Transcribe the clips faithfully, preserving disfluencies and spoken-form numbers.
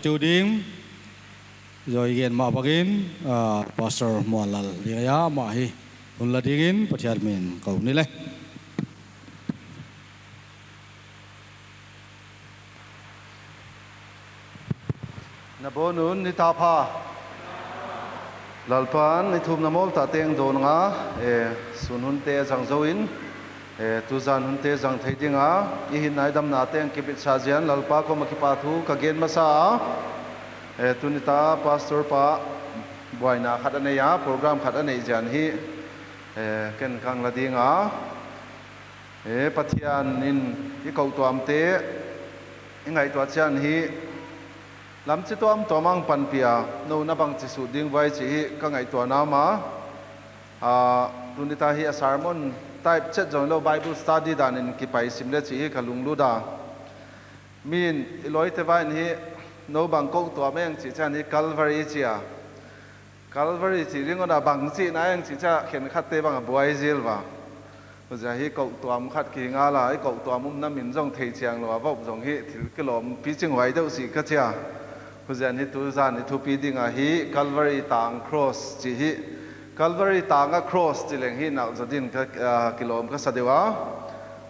Cu ding zoi gen mah bangin, ah, Pastor Muanlal ding a, amah hi hun la dingin Pathian min ko ni le. Na bawnun ni ta pha. Lalpan i thumna mawl tah teng dawn nga, eh, sun hunte zang zo in, eh, tuzan hunte zang thei dinga i hinna i damna teng kipitsa zian Lalpa koma kipa thu ka gen masa a, eh, tuni ta pastor pa buaina khat a nei a, program khat a neih zian hi, eh, ken kang la dinga, eh, Pathian in i koh tuamte i ngaihtuah cian hi lamci tuamtuam ang panpih a, no na bangci sut ding vai ci hi ka ngaihtuahna ma. Ah, tuni ta hi a sermon type cet zong lo, Bible study danin kipai sim le ci hi ka lunglut a. Min i lawite vai in hi no bang koh tuam eng ci cian hi Calvary ci a. Calvary ci ringon a bang cihna eng ci ciah khenkhatte bang a buai zil va. Huzia hi koh tuam khat kihingal a, i koh tuam umna min zong thei ciang lo a vop zong hi thil kilawm picing huai deuh si ka cia. Huzia hi tuzan i thupi ding a hi Calvary tang cross ci hi. Calvary tang a cross ci leng hi nalh zaw din ka, ah, kilawm ka sa deuh a.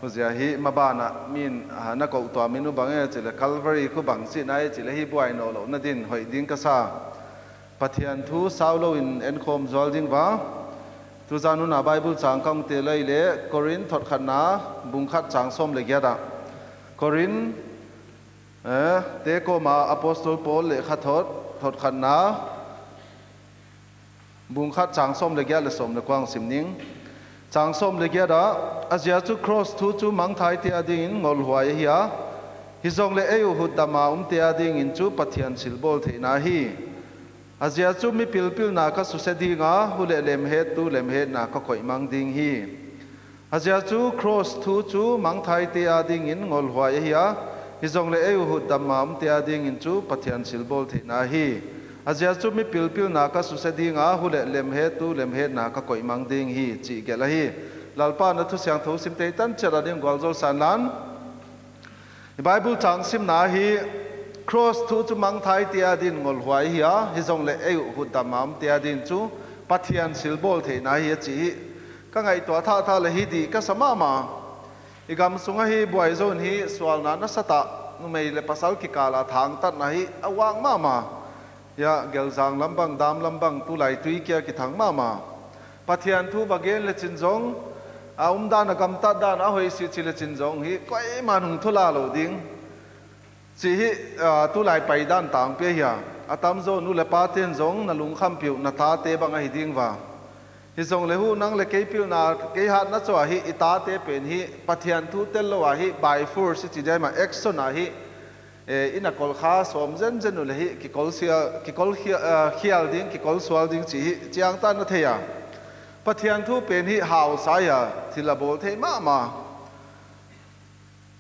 Huzia hi maban ah min, ah, na koh tuam min uh bang e ci le Calvary khu bang cihna e ci le hi buai naw lo na din hoih ding ka sa. Pathian thu sau loin enkhawm zual ding va. Tuzan huna Bible cang kong te lai le Korin thotkhatna bungkhat cang sawm le giat ah. Korin, eh, te kawma Apostol Paul le kha thot, thotkhatna bungkhat cang sawm le giat le sawm le kuang sim ning. Cang sawm le giat ah, a zia cu cross thu cu mangthaite a dingin ngolhuai ahi a, hi zong le ei uh hutdam a umte a dingin cu Pathian silbawl theihna hi. A zia cu mipil pilna ka susia dinga, hu le lemhettu lemhetna ka koihmang ding hi. A zia cu cross thu cu mangthaite a dingin ngolhuai ahi a, hi zong le ei uh hutdam a umte a dingin cu Pathian silbawl theihna hi. A zia cu mipil pilna ka susia dinga, hu le lemhettu lemhetna ka koihmang ding hi, cih gelh ahi. Lalpa na thu siangtho simte i tan ciat a ding gualzo sanlan. I Bible cang simna hi cross thu cu mangthaite a din ngolhuai hi a, hi zong le ei uh hutdam a umte a din cu Pathian silbawl theihna hi a ci hi. Ka ngaihtuah thahthah le hi dih ka sa mahmah. I gam sungah hi buai zo in hi sualna nasatah numei le pasal kikal a thangtatna hi a uak mahmah. Hiah Gelzang lam bang, dam lam bang, tulai tui kia kithang mahmah. Pathian thu va gen le cin zong, a umdan a gamtat dan a hoih si ci le cin zong hi koiman hung thula lo ding. Ci hi, ah, tulai paidan tangpi ahi a. A tamzaw nu le paten zong na lungkhampi uh na tate bang ahi ding va. Hi zong le huh nang le kei pilna, kei hatna cawh hi i tate pen hi Pathian thu tel lo ah hi by force i ci diai mah action ah hi. Eh, inn a kolkha sawm zenzen uh le hi kikol sial, kikol khia-, ah, khial ding, kikol sual ding ci hi ciangtan na thei a. Pathian thu pen hi hausa hi a, thil a bawl thei mahmah.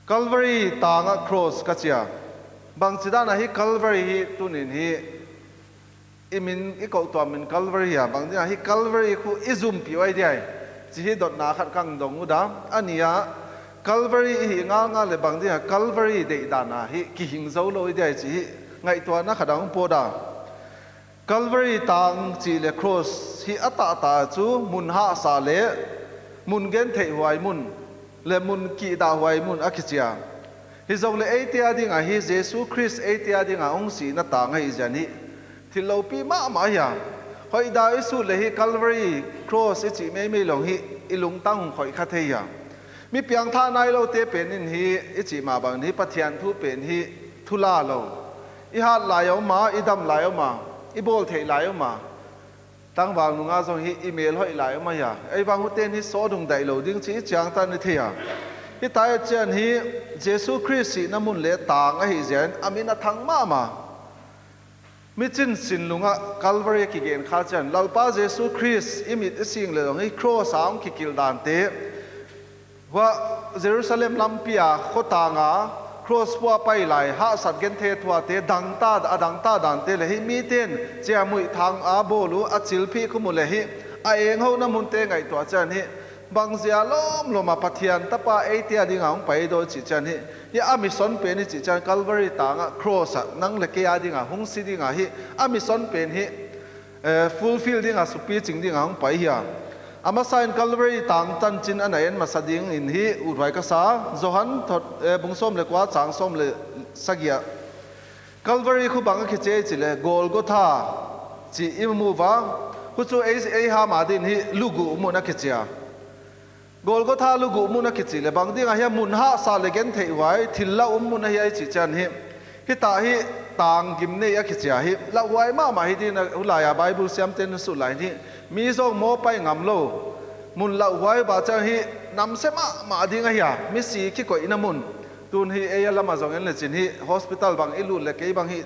Calvary tangah cross ka cia. Bangci dan ah hi Calvary hi tunin hi i min i koh tuam min Calvary hi a, bang dingah hi Calvary khu i zumpi uh ai diai ci hi dotna khat kang dong uh da. A ni ah Calvary i hi ngalngal le bang dingah Calvary deihdan ah hi kihing zo lo i diai ci hi ngaihtuahna khat ang pawt a. Calvary tang cih le cross hi a tahtah cu mun hahsa le mun gentheih huai mun le mun kihdah huai mun a kicia. Hi zong le eite a dingah hi Jesu Khrist eite a dingah hong sihna tang ahi zian hi thil lopi mahmah hi a. Hoihdah i sut le hi Calvary cross i cih meimei long hi i lungtang hong khoih kha thei hi a. Mi piangthah nai lote pen in hi i cih mah bang hi Pathian thu pen hi thula lo. I hat lai a um a, i dam lai a um a, i bawl theih lai a um a, tangval nungah zong hi i mel hoih lai a um a hi a. Ei vang hute in hi sawt hung daih lo ding ci i ciangtan i thei a. Hi ta et cian hi Jesu Khrist sihna mun le tang ahi zian a min a thang mahmah. Mi cin sin lungah Calvary a kigen kha cian Lalpa Jesu Khrist i mit i sing le zong hi cross a hong kikil dante. Hua Jerusalem lampi a khuatang a cross pua pai lai hahsat genthe thuate dangta, a dangta dante le hi miten ciamuih thang a bawl uh a cilphih khum uh le hi a eng hoh na munte ngaihtuah cian hi Bangzia lawmlawm a Pathian tapa eite a dinga hong pai daw i cih ciang hi, hi a mission pen i cih ciang Calvary tangah cross ah nang le kei a dinga hong si dinga hi a mission pen hi, eh, fulfill dinga, supi cing dinga hong pai hi a. A masa in Calvary tang tancin a na en masa dingin hi uthuai ka sa. Johan thot, eh, bung sawm le kua, chang sawm le sagih ah Calvary khu bang a kici ei cih leh Golgotha cih i mu va. Khu cu ei, ei ham a din hi luguh mun a kici a. Golgotha luguh mun a kici le bang dingah hiam? Mun hahsa le gentheih huai, thil lauh um mun ahi a i cih ciang hi, hitah hi tang gim nei a kici a hi. Lauhuai mahmah hi ding a, hulai a Bible siamte na sut lai hi. Mi zong maw pai ngam lo. Mun lauhuai bah ciang hi namsia mahmah ding ahi a, misi kikoihna mun. Tun hi ei a lamah zong en le cin hi hospital bang i lut le kei bang hi,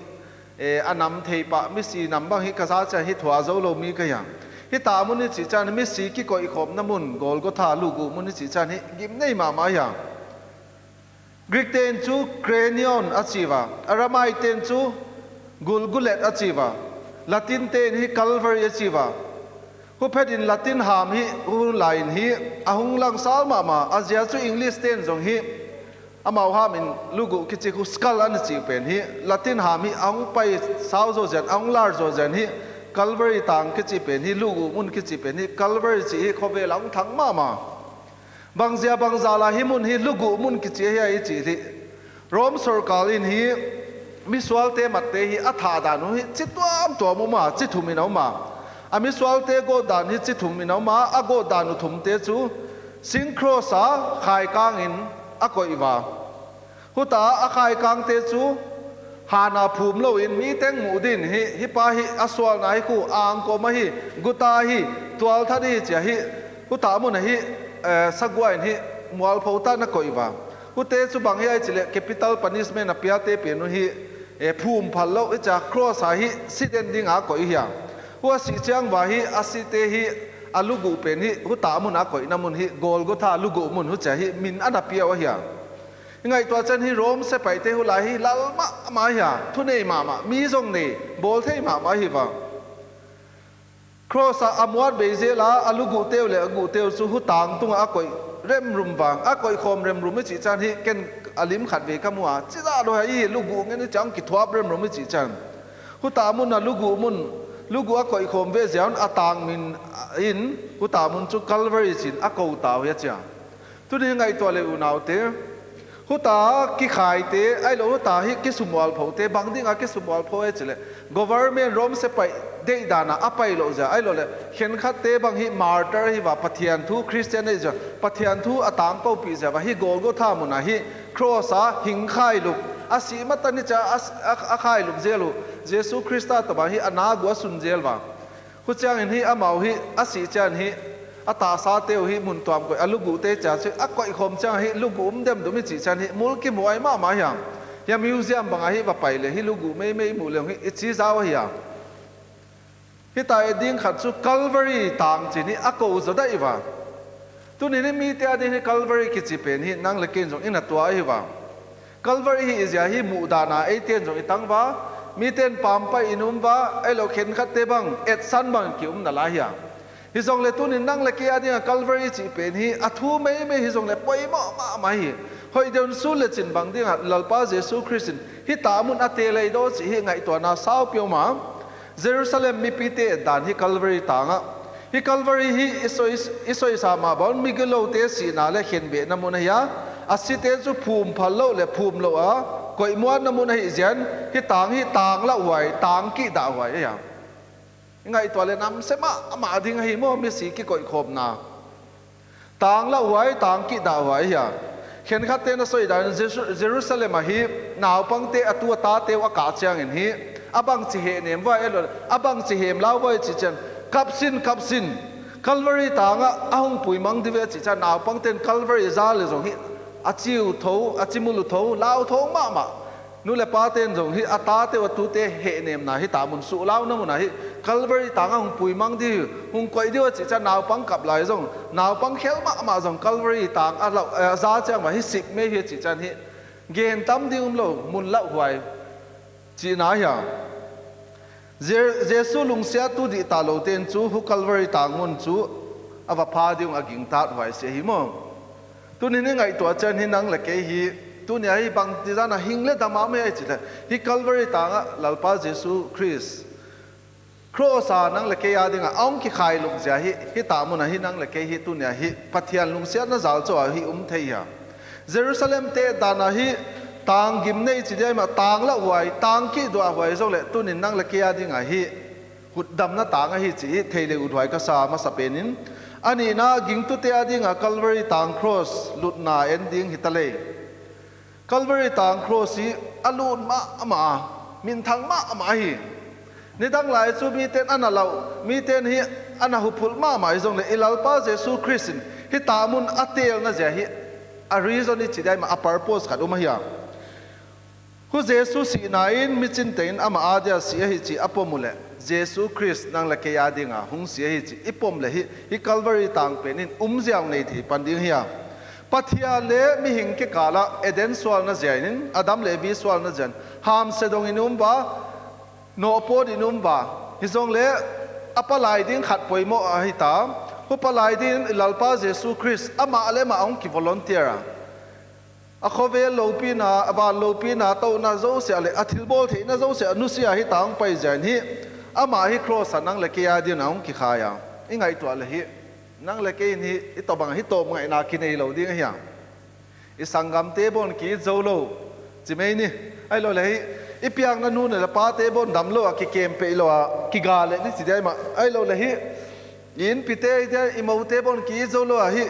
eh, a nam thei pah, misi nam bang hi ka za ciang hi thuah zo lo mi ka hi a. Hitah mun i cih ciang misi kikoihkhawmna mun, Golgotha luguh mun i cih ciang hi gim nei mahmah hi a. Greek ten cu Kranion a ci va, Aramai ten cu Gulgulet a ci va, Latin ten hi Calvary a ci va. Huphetin Latin ham hi hun lai-in hi a hung langsal mahmah, a zia cu English ten zong hi amau hamin luguh kici khu skull an i cih pen hi Latin ham hi a hung pai sau zawzian, a hung lar zawzian hi Calvary tang kici pen hi, luguh mun kici pen hi Calvary cih hi khawvel a hung thang mahmah. Bangzia bangzala hi mun hi luguh mun kici ahi a i cih hi. Rom sorkar in hi misualte matte hi a thahdan uh hi ci tuamtuam um a, ci thumin a um a. A misualte gawtdan hi ci thumin a um a, a gawtdan uh thumte cu singkros a khaikangin a koih va. Huta a khaikangte cu hana phum loin mi teng muh din hi, hi pa hi a sualna hi khu angkawm ahi, guta hi, tualthat hi cia hi. Hutah munah hi, eh, sagua in hi mualpho ta na koih va. Hute cu bang hi ai cileh capital punishment a piate pen uh hi, eh, phum phal loh hi cia cross ah hi siden dinga koih hi a. Hua sih ciang va hi a site hi a luguh pen hi hutah munah koihna mun hi Golgotha luguh mun hucia hi min a na piau ahi a. I ngaihtuah cian hi Rom sepaihte hulai hi lal mahmah hi a, thunei mahmah, mi zong nei, bawl thei mahmah hi va. Cross ah a muat bei zel a, a luguhteu le a guhteu cu hutang tungah a koih remrum vang, a koihkhawm remrum i cih cian hi ken a lim khat vei ka mu a, cizah daw hi luguh ngen i ciang kithuap remrum i cih cian. Hutah mun a luguh mun, luguh a koihkhawm ve ziaun a tang min in hutah mun cu Calvary cin a ko tau hi a cia. Tuni ngaihtuah le unaute, huta kikhaite, ai lo huta hi kisumualphote, bang dinga kisumualpho e cileh, government Rom sepaih deihdan ah a pai loh zia, ai lo le, khenkhatte bang hi martyr hi va, Pathian thu, Christian ei zia, Pathian thu a tangkopih zia va, hi Golgotha munah hi cross ah hing khailup, a sih matan hi cia a, a, a khailup zel uh, Jesu Khrista tawh bang hi a nak uh a sun zel va. Huciangin hi amau hi a sih cian hi a tahsate uh hi mun tuam koih a luguhte cia cih a koihkhawm ciang hi luguh um demdum i cih cian hi mulkimhuai mahmah hiam? Hi a museum bangah hi va pai le hi luguh meimei muh le hi i cizau ahi a. Hita e ding khat cu Calvary tang cin hi a ko zaw daih va. Tuni ni mite a ding hi Calvary kici pen hi nang le ken zong in a tua ahi va. Calvary hi i zia hi muhdahna eite in zong i tang va, mite in pampaih in um va, ei lo khenkhatte bang etsan bang ki-umna lai hi a. Hi zong le tunin nang le kei a dinga Calvary cih pen hi a thu meimei hi zong le poimawh mahmah hi. Hoih deuh in sul le cin bang dinga Lalpa Jesu Khrist in hitah mun a te lei daw cih hi ngaihtuahna saupi om a. Jerusalem mipite etdan hi Calvary tangah hi Calvary hi i soi, i soisa mah bawn migilote sihna le khenbehna mun ahi a, a site cu phum phal loh le phum loh a koihmuatna mun ahi zian hi tang hi tang lauhhuai, tang kihdah huai ahi a. I ngaihtuah le namsia mahmah ding ahi maw misi kikoihkhawmna. Tang lauhhuai, tang kihdah huai hi a. Khenkhatte na soidan Jesu-, Jerusalem ah hi naupangte a tu a tate uh a kah ciangin hi a bangci hehnem vuai a lo a bangci hemlau vuai cih cian kapsin, kapsin. Calvary tangah a hung puimang dih ve cih cian naupangte in Calvary za le zong hi a ciu tho, a cimul uh tho, lau tho mahmah. Nu le pate in zong hi a tate uh a tute hehnemna hitah mun suhlauna munah hi Calvary tangah hung puimang dih, hung koih dih uh a cih cian naupang kap lai zong, naupang khel mahmah zong Calvary tang a lauh, eh, a za ciang mah hi sip mei hi a cih cian hi gen tam ding um lo mun lauhhuai cihna hi a. Je-, Jesu lungsiattu dihta lote in cu hu Calvary tang mun cu a va pha ding uh a gingtat huai si ahi maw? Tuni-in i ngaihtuah ciang hi nang le kei hi, tuni-a hi bangci zan a hing le dam a om hi ai cih leh, hi Calvary tangah Lalpa Jesu Khrist cross a nang le kei a dingah a hong kikhai lukzia hi, hi tah munah hi nang le kei hi tuni-a hi Pathian lungsiatna zal cawh a hi um thei hi a. Jerusalem te dan a hi tang gim nei ci diai mah, tang lauh huai, tang kihduah huai zong le tuni-in nang le kei a dingah hi hutdamna tang ahi cih hi thei le uthuai ka sa masa penin. A nihna, gingtute a dingah Calvary tang cross lutna en ding hi ta lei. Calvary tang cross hi a lut mahmah a, minthang mahmah hi. Nidang lai cu miten a na lauh, miten hi a na huphulh mahmah hi zong le i Lalpa Jesu Khrist in hi tah mun a teelna zia hi a reason i ci diai mah, a purpose khat um ahi a. Hu Jesu sihna in micin tengin amah a dia si ahi cih a pom uh leh Jesu Khrist nang le kei a dinga hung si ahi cih i pom le hi, hi Calvary tang pen in um ziau nei thei pan ding hi a. Pathian le mihing kikalah Eden sualna ziain, Adam le Evi sualna ziain hamsia dongin um va, nawhpawt in um va. Hi zong le a palai ding khat poimawh ahi ta. Hu palai dingin i Lalpa Jesu Khrist amah le amah hong kivolunteer a, a khawvel lopina, a van lopina tohna zosiah le a thilbawl theihna zosiah nusia hi ta hong pai ziain hi. Amah hi cross ah nang le kei a dingin a hong kikhai a. I ngaihtuah le hi, nang le kei in hi i tawh bang hi tawp ngaihna kinei lo ding ahi a. I sanggamte bawn ki-it zo lo ci mei ni. Ahi lo le hi i piakna nu le pate bawn dam lo a, kikem peih lo a, kiga le ni ci diai mah. Ahi lo le hi i innpite, i mote bawn ki-it zo lo a hi.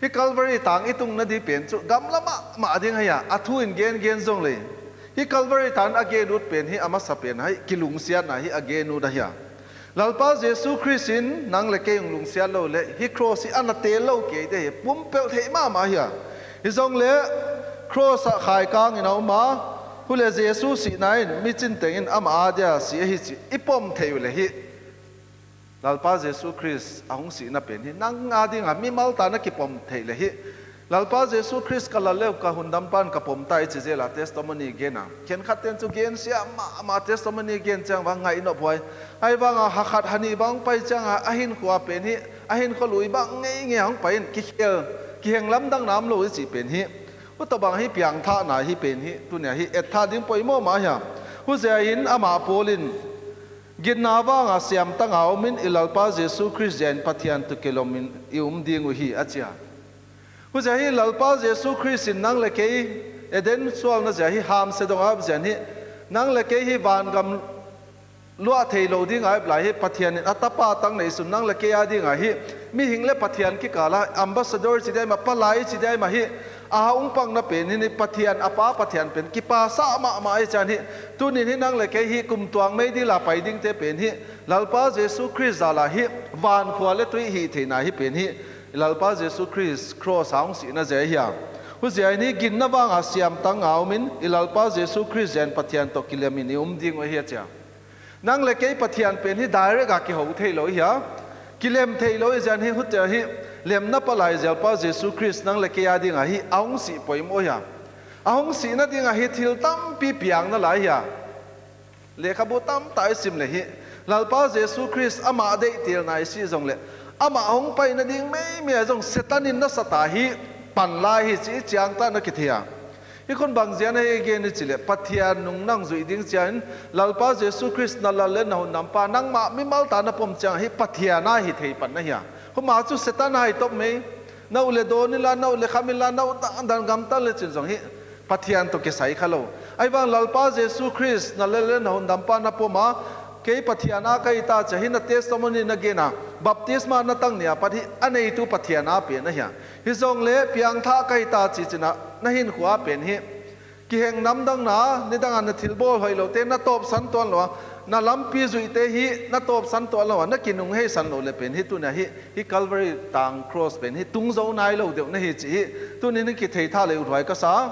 Hi Calvary tang i tung nading pen cu gamla mahmah ding ahi a, a thu in gengen zong le hi Calvary tang a gen ut pen hi a masa pen ahi, kilungsiatna hi a gen ut ahi a. Lalpa Jesu Khrist in nang le kei hong lungsiat lo le hi cross hi a na teel lo kei te hi pumpelh theih mahmah ahi a. Hi zong le cross ah khaikang in a um a, hu le Jesu sihna in micin tengin amah a dia si ahi cih i pom theih uh le hi. Lalpa Jesu Khrist a hong sihna pen hi nang a dinga mimal ta na kipom theih le hi. Lalpa Jesu Khrist ka lal le uh ka hundampa in ka pom ta i ci zel a testimony gen a, khenkhat ten cu gensia mahmah testimony gen ciang va ngaih nop huai. Ahi vanga ha khat ha nih bang pai cianga a hinkhua pen hi, a hinkhua lui bang ngeingei a hong pai in kikhel, kiheng lamdang na om lo i cih pen hi. Hu tawh bang hi piangthahna hi pen hi, tunia hi etthah ding poimawh mah hi a. Hu zia in amah Paul in, ginna vanga siamtanga omin i Lalpa Jesu Khrist zia in Pathian tawh kilemin i um ding uh hi, a ci a. Hu zia hi Lalpa Jesu Khrist in nang le kei Eden sualna zia hi hamsia dong a zia hi nang le kei hi vangam luah thei lo dinga i lai hi Pathian in a tapa tang neihsun nang le kei a dinga hi mihing le Pathian kikala ambassador ci diai mah, palai ci diai mah hi a hong pangna pen hi ni. Pathian a pa Pathian pen kipasa mahmah i cian hi. Tunin hi nang le kei hi kum tuang mei dila pai dingte pen hi Lalpa Jesu Khrist zala hi vankhua le tui hi theihna hi pen hi. Lalpa Jesu Khrist cross a hong sihna zia hi a. Hu zia in hi ginna vanga siamtanga omin i Lalpa Jesu Khrist zia in Pathian tawh kilemin i um ding uh hi a cia. Nang le kei Pathian pen hi direct a kiho thei lo hi a, kilem thei lo hi zian hi. Hutia hi lemna palai zialpa Jesu Khrist nang le kei a dinga hi a hong sih poimawh hi a. A hong sihna dinga hi thil tampi piang na lai hi a. Lekhabu tamtah i sim le hi Lalpa Jesu Khrist amah deihtelna i sih zong le amah hong paina ding meimei a zong Satan in na sata hi pan lai hi ci i ciangtah na kithei a. Hi khun bang zian a hi gen i ci le Pathian nung nang zuih ding ciangin Lalpa Jesu Khrist na lal le na hundampa nangmah mimal ta na pom ciang hi Pathian a hi thei pan na hi a. Huma cu Satan a hi top mei. Na uh le dawn inla, na uh le kham inla, na uh dandan gamtal le cin zong hi Pathian tawh kisai kha lo. Ahi vang Lalpa Jesu Khrist na lal le na hundampa na pom a, kei Pathian a ka hi ta cia hi na testimony na gen a, baptisma na tang ni a pat hi a neitu Pathian a pen a hi a. Hi zong le piangthah ka hi ta ci cinah na hinkhua pen hi kiheng namdangna, nidanga na thilbawl hoih lote na tawpsan tuan lo a, na lampi zuihte hi na tawpsan tuan lo a, na kinung heisan lo le pen hi tunia hi, hi Calvary tang cross pen hi tung zo nai lo deuh na hi ci hi. Tunin hi kithei tha le uthuai ka sa.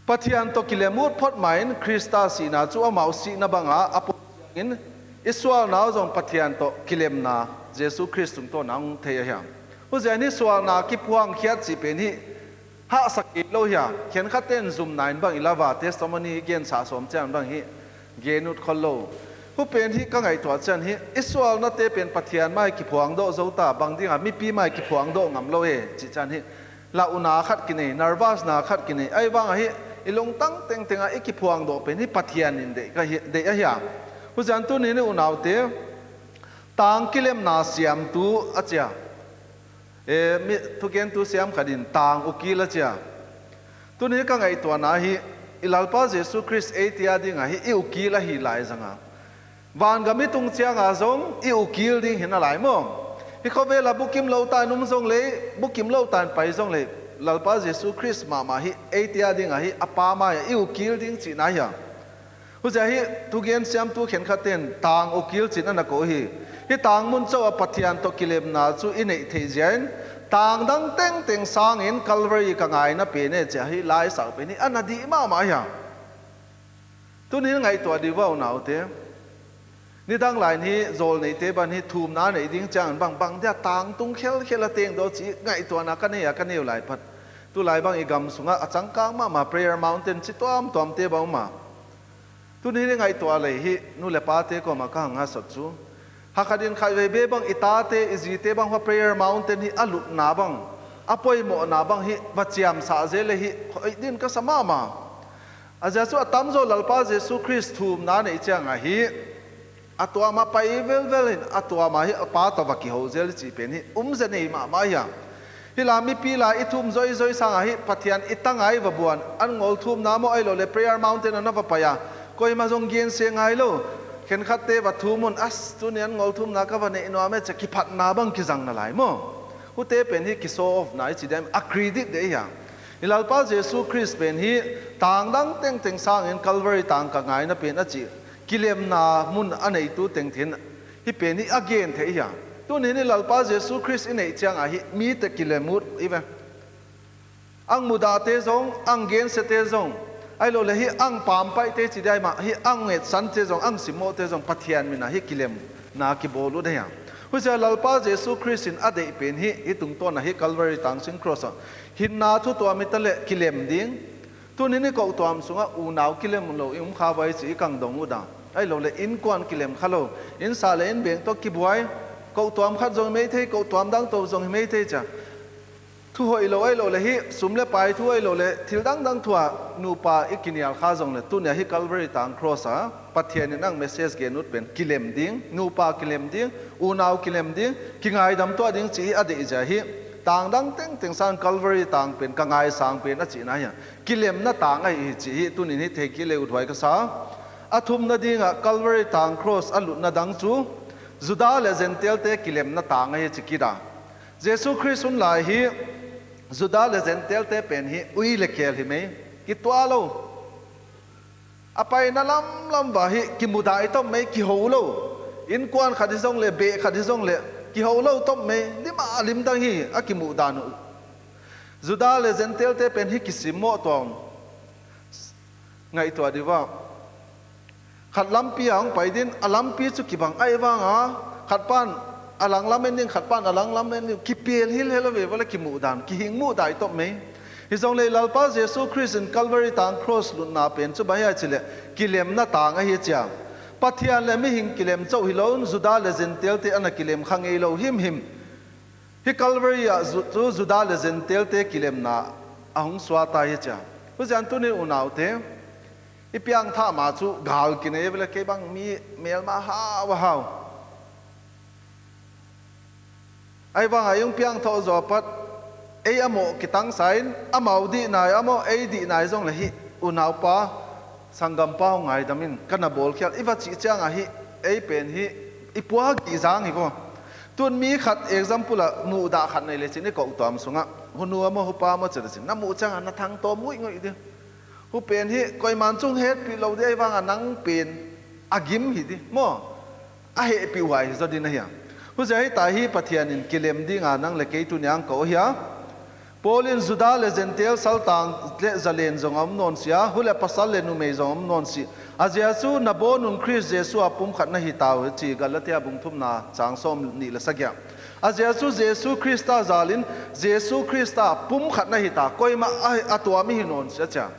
Pathian tawh kilem ut phot ma in Khrista sihna cu amau sihna banga a pom ciangin i sualna uh zong Pathian tawh kilemna Jesu Khrist tungtawn a hong thei a hiam? Huzia in hi sualna kiphuangkhiat cih pen hi hahsa kei lo hi a, khenkhatte in zumna in bang i lava testimony i gensa sawm ciang bang hi gen ut khol lo. Hu pen hi ka ngaihtuah cian hi, i sualnate pen Pathian mai kiphuang dawh zo ta, bang dinga mipi mai kiphuang dawh ngam lo e, cih cian hi. La una khat kinei, nervous na khat kinei, ai vang ahi, i lungtang tengteng a i kiphuang dawh pen hi Pathian in deih ka hi, deih ahi a. Hu cian tuni ni unaute, tang kilemna siamtu a cia. E, mi thugentu siam khat in tang ukil a cia. Tuni ka ngaihtuahna hi, i Lalpa Jesu Khrist ei tia dinga hi i ukil ahi lai zanga. Vangam i tung cianga zong i ukil ding hi na lai maw? Hi khuavela bukim lo ta in um zong lei, bukim lo ta in pai zong lei, Lalpa Jesu Khrist mahmah hi ei tia dinga hi a pa mai-ah i ukil ding cihna hi a. Huzia hi thugen siamtu khenkhat ten tang ukil cin a na ko hi. Hi tang mun co a Pathian tawh kilemna cu i neih theih zia in tang dang tengteng sangin Calvary ka ngaina pen e cia hi laisau pen hi a na dih mahmah hi a. Tuni ngaihtuah dih vau naute. Nidang lai hi zawl neite ban hi thumna neih ding ciangin bang bang dia tang tung khelkhel a teng daw ci ngaihtuahna ka nei a ka neu lai phat. Tu lai bang i gam sungah a cangkang mahmah Prayer Mountain ci tuamtuamte bang um a. Tuni ni ngaihtuah lei hi nu le pate kawmah ka hang hasot cu. Hakhat in khatvei be bang i tate i zite bang hua Prayer Mountain hi a lutna bang a poimawhna bang hi va ciamsah zel le hi hoih din ka sa mahmah. A zia cu a tamzaw Lalpa Jesu Khrist thumna neih ciangah hi a tuamah pai velvel in a tuamah hi a pa tawh va kiho zel i cih pen hi umze nei mahmah hi a. Hi la mipi la i thum zoizoi sangah hi Pathian i tangai va buan an ngol thumna maw ai lo le Prayer Mountain a na va pai a koima zong gensia ngai lo. Khenkhatte va thum un as tuni an ngol thumna ka va neih nuam e cia kiphatna bang kizang na lai maw? Hute pen hi kisaw ofna i ci diam a credit deh hi a. I Lalpa Jesu Khrist pen hi tang dang tengteng sangin Calvary tang ka ngaina pen a cih kilemna mun a neitu tengthin hi pen hi a gen theih hi a. Tuni ni Lalpa Jesu Khrist i neih ciangah hi mite kilem ut i ve. Ang mudahte zong, ang gensiate zong, ai lo le hi ang pampaihte ci dai mah hi ang ngetsante zong, ang simmawhte zong Pathian minah hi kilemna kibawl ut ahi a. Husia Lalpa Jesu Khrist in a deih pen hi hi tungtawn ahi Calvary tang sin cross ah hinna thu tuam i ta le kilem ding. Tuni ni kohtuam sungah unau kilem lo i um kha vai ci i kang dong uh da. Ai lo le innkuan kilem kha lo, inn sa le inn beng tawh kibuai. Kohtuam khat zong hi mei thei, kohtuam dang to zong hi mei thei cia. Thu hoih lo ai lo le hi sum le pai thu ai lo le thil dangdang thu ah nupa i kinial kha zong le tunia hi Calvary tang cross ah Pathian in ang message gen ut pen kilem ding, nupa kilem ding, unau kilem ding, kingaidam tuah ding ci hi a deih zia hi. Tang dang tengteng sang Calvary tang pen ka ngaisang pen a cihna hi a. Kilemna tang ahi hi ci hi tunin hi thei kile uthuai ka sa. A thumna dingah Calvary tang cross a lutna dang cu Judah le Gentile-te kilemna tang ahi ci kida. Jesu Khrist hun lai hi Judah le Gentile-te pen hi ui le khel hi mei, kitua lo. A paina lamlam va hi kimudah i tawm mei, kiho lo. Innkuan khat hi zong le beh khat hi zong le kiho lo tawm mei, lim a lim dang hi a kimuh dan uh. Judah le Gentile-te pen hi kisimmawh tuam. Ngaihtuah dih vah. Khat lampi a hong pai din a lampi cu kibang aih vang a khat pan a langlam en ding, khat pan a langlam en ding, kipel hilhel a ve vale kimuh dan, kihing muh dai tawh mei. Hi zong le Lalpa Jesu Khrist in Calvary tang cross lutna pen cu bang hi a cileh kilemna tang ahi cia. Pathian le mihing kilem coh hi lo in Judah le Gentile-te a na kilem kha ngei lo himhim. Hi Calvary ah cu Judah le Gentile-te kilemna a hung suata hi cia. Huzian tunin unaute i piangthah ma cu gal kinei vele kei bang mi melma hau a hau. Ahi vangah i hung piangthawh zawh apat ei a mawh kitangsa in amau dihnai a mawh ei dihnai zong le hi unaupa sanggampa hong ngaidam in ka na bawlkhial i va cih ciangah hi ei pen hi i puak gihzang hi vaw. Tun mi khat example ah muhdah khat nei lecin i kohtuam sungah hunu a maw hupa maw ci lecin na muh ciangah na thangtawm nguih nguih ding. Hu pen hi koiman cung hetpih lo dih ahi vangah nang pen a gim hi dih maw? A hehpih huai hi zaw din ahi a. Huzia hita hi Pathian in kilem dinga nang le kei tuniang ko ahi a. Paul in Judah le Gentile saltang le zalen zong a om nawn si a, hule pasal le numei zong a om nawn si. A zia cu na bawn un Khrist Jesu a pumkhat na hi ta uh ci Galatia bung thumna cang sawm nih le sagih ah. A zia cu Jesu Khrista zalin Jesu Khrista pumkhat na hi ta, koimah a, a tuam i hi nawn si a cia.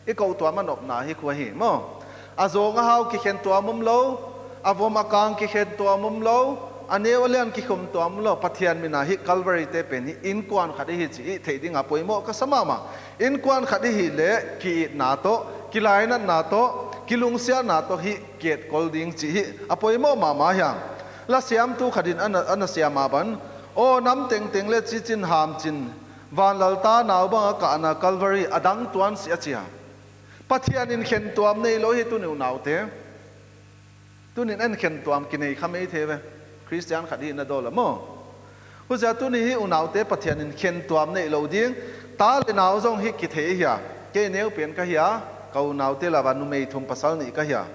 I kohtuam a nopna hi khua hi maw? A zawng a hau kikhen tuam um lo, a vom a kang kikhen tuam om lo, a neu a lian kikhum tuam om lo, Pathian min a hih Calvary te pen hih innkuan khat ihi cih hih theih ding a poimawh ka sa mahmah. Innkuan khat ihih leh ki-itna tawh, kilainatna tawh, kilungsiatna tawh hih ki-etkol ding cih hih a poimawh mahmah hiam. Lasiamtu khat in a na, a na siam a ban, aw nam tengteng le cicin hamcin, vanlalta nau bang a kahna Calvary a dang tuan si a ci a. Pathian in khentuam nei lo hi tuni unaute. Tunin en khentuam kinei kha mei thei ve. Khristian khat hi na dawl a maw? Huzia tuni hi unaute Pathian in khentuam neih lo ding. Ta le nau zong hi kithei hi a. Kei neu pian ka hi a, ka unaute lava numei thum pasal nih ka hi a.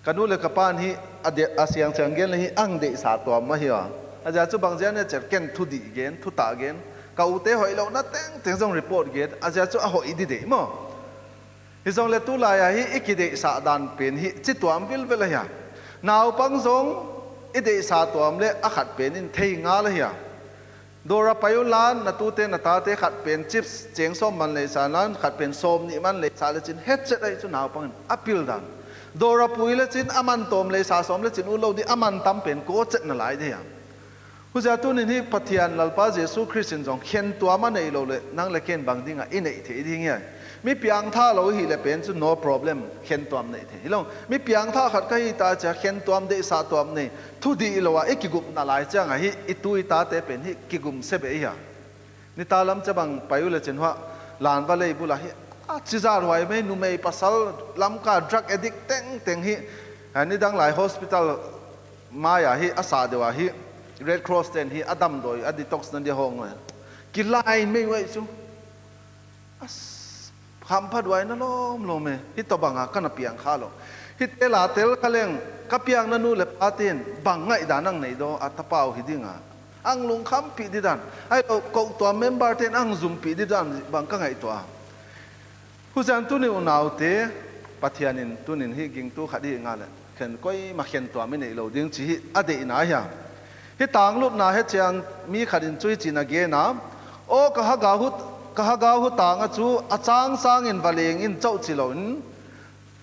Ka nu le ka pan hi a de-, a siangsiang gen le hi ang deihsa tuam mah hi a. A zia cu bangzia ne cer ken thu dih gen, thu tah gen. Ka ute hoih lohna tengteng zong report gen. A zia cu a hoih di deih maw? Hi zong le tulai ah hi i kideihsah dan pen hi ci tuam vilvel ahi a. Naupang zong i deihsah tuam le a khat pen in thei ngal ahi a. Dawra pai un lan na tute na tate khat pen chips ceng sawm man leisa lan khat pen sawm nih man leisa le cin het cet ahi cu naupang in a pil dan. Dawra pui le cin a man tawm leisa sawm le cin ut lo di a man tam pen kaw cet na lai di a. Huzia tunin hi Pathian Lalpa Jesu Khrist in zong khentuam a neih lo le nang le ken bang dingah i neih theih ding hiam? Mi piangtha lo hi le pen cu no problem, khentuam neih theih hi lo. Mi piangtha khat ka hi ta cia khentuam deihsah tuam nei, thudih lo ah i kigumna lai ciangah hi i tu i tate pen hi kigum se beh hi a. Nita lam cia bang pai uh le cin huah lanva lei bulah hi a cizat huai mei numei pasal lamka drug addict tengteng hi, a, nidang lai hospital mai-ah hi a sah deuh ah hi Red Cross ten hi a damdawi a detox na dia hawng uh. Kilai mei uh ahi cu. A s-, hamphat uh ahi na lawm lawm e. Hi tawh bangah ka na piang kha lo. Hi tela tel kha leng ka piang na nu le pa ten bang ngaihdan ang nei daw a tapa uh hi dinga ang lungkhampih didan ahi lo koh tua member ten ang zumpih didan bang ka ngaihtuah a. Huzian tuni unaute Pathian in tunin hi gingtu khat hi nga le khen koima khentuam i neih lo ding ci hi a deihna hi a. Hi tanglutna he ciang mi khat in cui cin a gen a, aw ka hagau hu, ka hagau hu tang a cu a cang sangin va leng in coh ci loin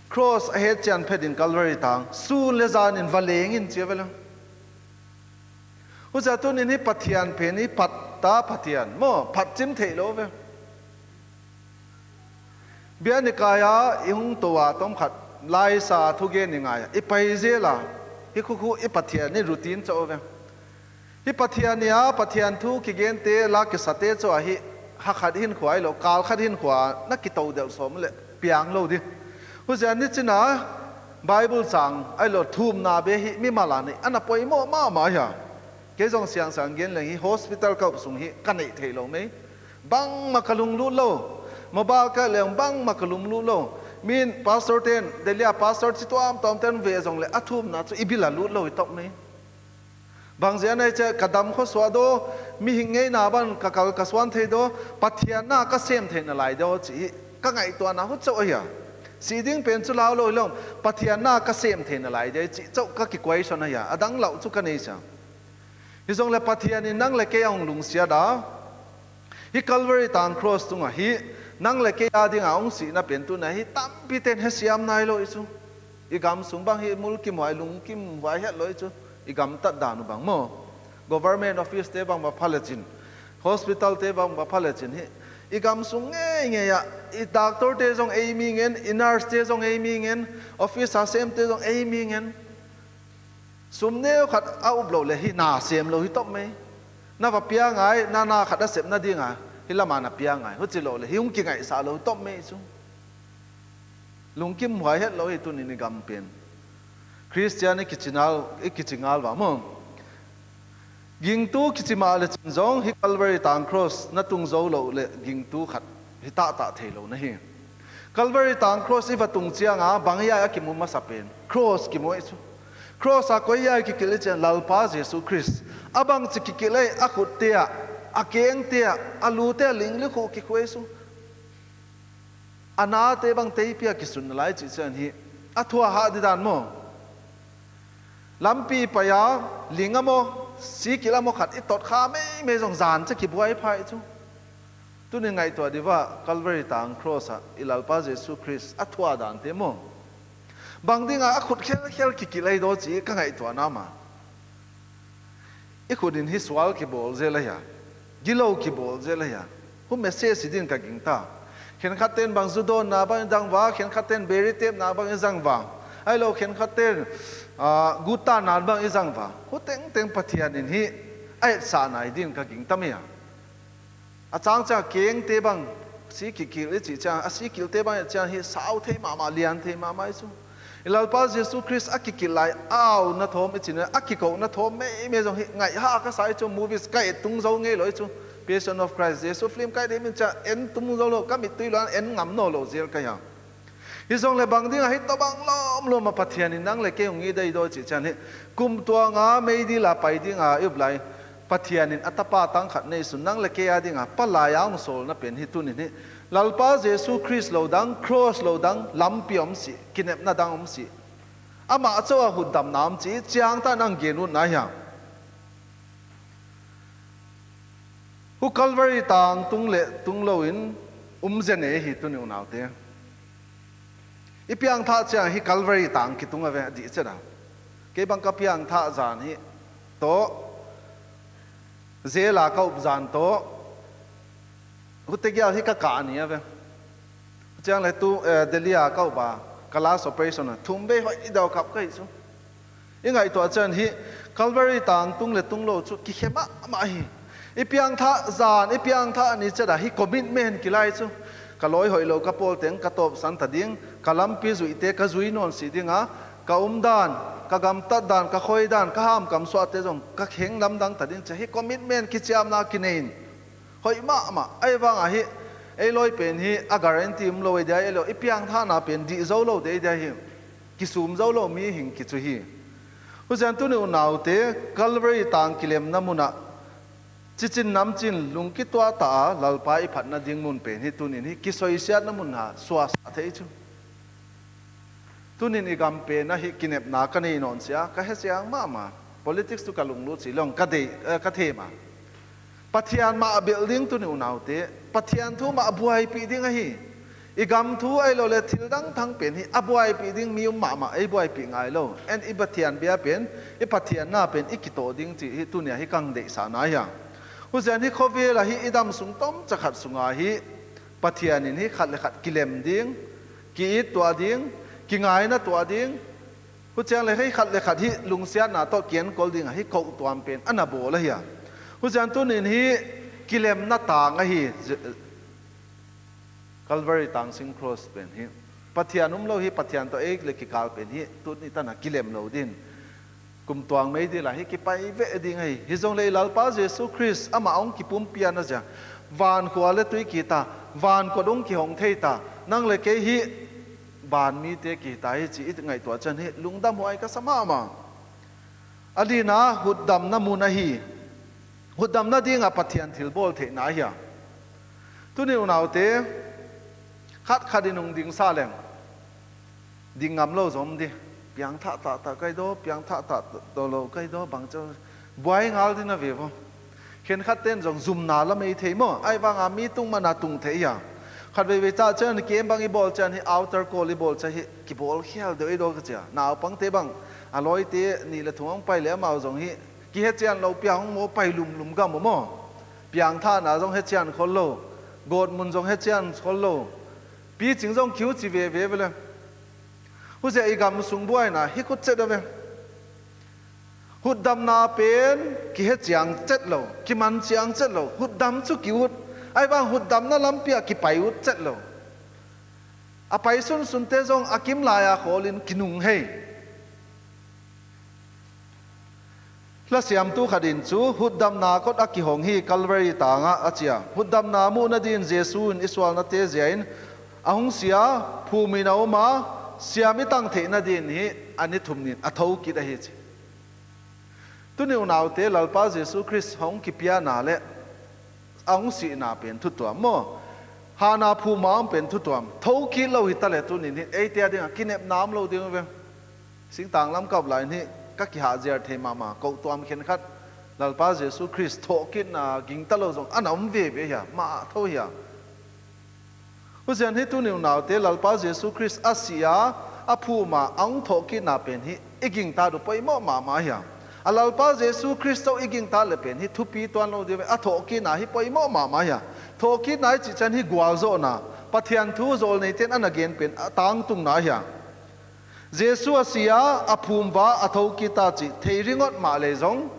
cross a het cian phet in Calvary tang sun le zan in va leng in cia ve lo. Huzia tunin hi Pathian pen hi phat ta Pathian maw phat cim theih lo ve. Bianikai-a i hung to a tom khat laisa thugen i ngai a i pai zel a hi khukhu i Pathian i routine cawh ve. Hi Pathian i a Pathian thu kigente la kisate cawh a hi ha khat hin khua i lo kal khat hin khua na kito deuh sawm le piang lo di. Huzia ni cina Bible cang ai lo thumna be hi mimal a nei a na poimawh mahmah hi a. Kei zong siangsiang gen leng hi hospital ka up sung hi ka neih theih lo mei. Bangmah ka lunglut lo. Mobile ka leng bangmah ka lunglut lo. Min pastor ten Delhi a pastor ci tuamtuam ten ve zong le a thumna cu i bil a lut lo i tawk mei. Bangzia nei cia ka dam khuasuah daw mihing ngeina ban ka kal ka suan thei daw Pathian na ka sem theihna lai daw ci hi ka ngaihtuahna hu cawh ahi a. Sih ding pen cu lau lo hi lo Pathian na ka sem theihna lai daw ci cawh ka kikuai sawn ahi a a dang lauh cu ka nei cia. Hi zong le Pathian in nang le kei a hong lungsiat a hi Calvary tang cross tungah hi nang le kei a dingah hong sihna pen tuna hi tampi ten hesiam nai lo i cu. I gam sung bang hi mulkim huai lungkim huai het lo i cu. I gamtat dan uh bang maw? Government office te bang va pha le cin hospital te bang va pha le cin hi i gam sung ngeingei ah i doctor te zong ei mi ngen i nurse te zong ei mi ngen office a sem te zong ei mi ngen. Sum neu khat a up lo le hi na sem lo hi tawp mei. Na va pia ngai na na khat a sep nadinga hi lama na pia ngai huci lo le hi hung kingaihsah lo hi tawp mei cu. Lungkim huai het lo hi tunin i gam pen Khristian i kici nal i kici ngal va maw? Gingtu kici mah le cin zong hi Calvary tang cross na tung zo lo le gingtu khat hi tahtah thei lo na hi. Calvary tang cross i va tung cianga bang i ai a kimu masa pen cross kimu i cu. Cross a koi ai kikilh i cian Lalpa Jesu Khrist a bangci kikilh ei a khutte ah a kengte ah a lute ah linglikhuh kikhuh i cu. A nate bang teipi a kisun na lai cih cian hi a thuahah didan maw? Lampi pai-a ling a maw sikilh a maw khat i tot kha meimei zong zan ca kibuai phai cu. Tunin ngaihtuah dih vah Calvary tang cross ah i Lalpa Jesu Khrist a thuah dante maw? Bang dingah a khut khelkhel kikilh ahi daw ci ka ngaihtuahna mah. I khut in hih sual kibawl zel ahi a, gilo kibawl zel ahi a, hu message hi din ka gingta. Khenkhatte in bang zu dawnna bang i zang va, khenkhatte in beeri tepna bang i zang va, ahi lo khenkhatte in, ah, gutta nan bang i zang va, hu tengteng Pathian in hih a etsahna hi din ka gingta mah a. A cang ciang kengte bang si kikilh i cih ciang, a si kilhte bang i cih ciang hih sau thei mahmah, lian thei mahmah hi cu. I Lalpa Jesu Khrist a kikilh lai a au na thawm i cih na, a kikoh na thawm meimei zong hih ngaih ha ka sa hi cu. Movies ka et tung zo ngei lo hi cu. Passion of Christ, Jesu film ka et him in ciang en tung zo lo, ka mittui lo an en ngam nawn lo zel ka hi a. Hi zong le bang dingah hih tawh bang lawmlawm a Pathian in nang le kei hong it ahi daw cih ciang hih kum tuang a meidil a pai dinga i up lai Pathian in a tapa tang khat neisun nang le kei a dinga palai a hong sawlna pen hih tuni in hih Lalpa Jesu Khrist lo dang, cross lo dang lampi om si, kinepna dang om si. Amah co a hutdamna om ci ciang ta nang gen utna hiam? Hu Calvary tang tung le tung lo in um zen ei hi tuni unaute. I piangthah ciang hi Calvary tang kitung a ve a dih ciat a. Kei bang ka piangthah zan hi tawh, zela ka up zan tawh, hute gial hi ka kah ni a ve. Ciang le tu, eh, Delhi a ka up a, ka last operation a thum bei hoih i dau kap ka hi cu. I ngaihtuah ciang hih Calvary tang tung le tung lo cu kikhe mahmah hi. I piangthah zan, i piangthah ni ciat a hih commitment kilai cu. Ka lawi hoih lo ka pawl teng ka tawpsan ta ding, ka lampi zuihte ka zui nawn si dinga, ka umdan, ka gamtat dan, ka khoi dan, ka hamkam suahte zong ka kheng lamdang ta ding ci a hih commitment kiciamna kinei in. Hoih mahmah, ahi vangah hih ei lawi pen hi a guarantee um lo ei dia, ei lo i piangthahna pen dih zo lo dei dia hi. Kisum zo lo mihing kicu hi. Huzian tuni unaute Calvary tang kilemna munah cicin namcin lungkituah ta a Lalpa i phatna ding mun pen hi tunin hi kisoisiatna mun ha suahsah thei cu. Tunin i gam pen ahi kinepna ka nei nawn sia, ka he ciang mahmah. Politics tu ka lunglut si long ka deih, eh, ka thei mah. Pathian mah a belh ding tuni unaute, Pathian thu mah a buaipih ding ahi. I gam thu ahi lo le thil dang thang pen hi a buaipih ding mi um mahmah, ei buaipih ngai lo. En i Pathian bia pen, i Pathian na pen i kitawh ding cih hi tunia hi kang deihsahna hi a. Huzian hi khuavela hi i dam sung tom cakhat sunga hi Pathian in hi khat le khat kilem ding, ki-it tuah ding, kingaina tuah ding, huciang le hei khat le khat hi lungsiatna tawh kiankol dingah hi koh tuam pen a na bawl ahi a. Huciang tunin hi kilemna tang ahi. Calvary tang sing cross pen hi Pathian um lo hi Pathian tawh ei le kikal pen hi tuni tana kilem lo din. Kum tuang meidil ah hi kipai veh ding ahi. Hi zong le i Lalpa Jesu Khrist amah hong kipumpian a zia, van khua le tui kita, van kawt hong kihong thei ta, nang le kei hi van mite kita hi ci i ngaihtuah cian hi lungdam huai ka sa mahmah. A lina hutdamna mun ahi. Hutdamna dingah Pathian thilbawl theihna ahi a. Tuni unaute khat khat in hong dingsa leng ding ngam lo zom di. Piangthah tahtah kai daw, piangthah tahtah lo kai daw, bangcel buai ngal dina ve vaw. Khenkhat ten zong zumna lam ei thei maw? Ahi vanga mi tung mana tung thei hi a. Khat veivei cah cian kem bang i bawl cian hi outer call i bawl cian hi kibawl khial deuh ei daw ka cia. Naupangte bang a lawite nih le thum hong pai le amau zong hi kihecian lo pia hong maw pai lumlum gam maw? Piangthahna zong hecian khol lo, gawtmun zong hecian khol lo. Picing zong kiu ci veve vele. Huzia i gam sung buaina hi khut cet a ve. Hutdamna pen kihe ciang cet lo, kiman ciang cet lo. Hutdam cu kiut. Ahi vang hutdamna lampi ah kipai ut cet lo. A pai sunsunte zong a kim lai-a khawlin kinung hei. Hlasiamtu khat in cu hutdamna kot a kihong hi Calvary tangah a cia. Hutdamna muh nadin Jesu in i sualnate zia in a hung sia, phum in a um a, siam i tang theih nadin hi a ni thum nin a thokit ahi ci. Tuni unaute Lalpa Jesu Khrist hong kipiana le a hong sihna pen thutuam maw? Hana phuma om pen thutuam. Thokit lo hi ta le tunin hi eite a dingah kinepna om lo ding uh ve. Singtang lam kap lai in hi ka kihahziar thei mahmah. Koh tuam khenkhat Lalpa Jesu Khrist thawhkitna gingta lo zong a na om veve hi a, mah tho hi a. Huzian hi tuni unaute Lalpa Jesu Khrist a si a, a phum a hong thawhkikna pen hi i gingtat uh poimawh mahmah hi a. A Lalpa Jesu Khrist tawh i gingtat le pen hi thupi tuan lo ding ve, a thawhkikna hi poimawh mahmah hi a. Thawhkikna i cih ciang hi gualzawhna, Pathian thu zawlneite in a na gen pen a tangtunna hi a. Jesu a si a, a phum va a thokik ta cih thei ringawt mah lei zong,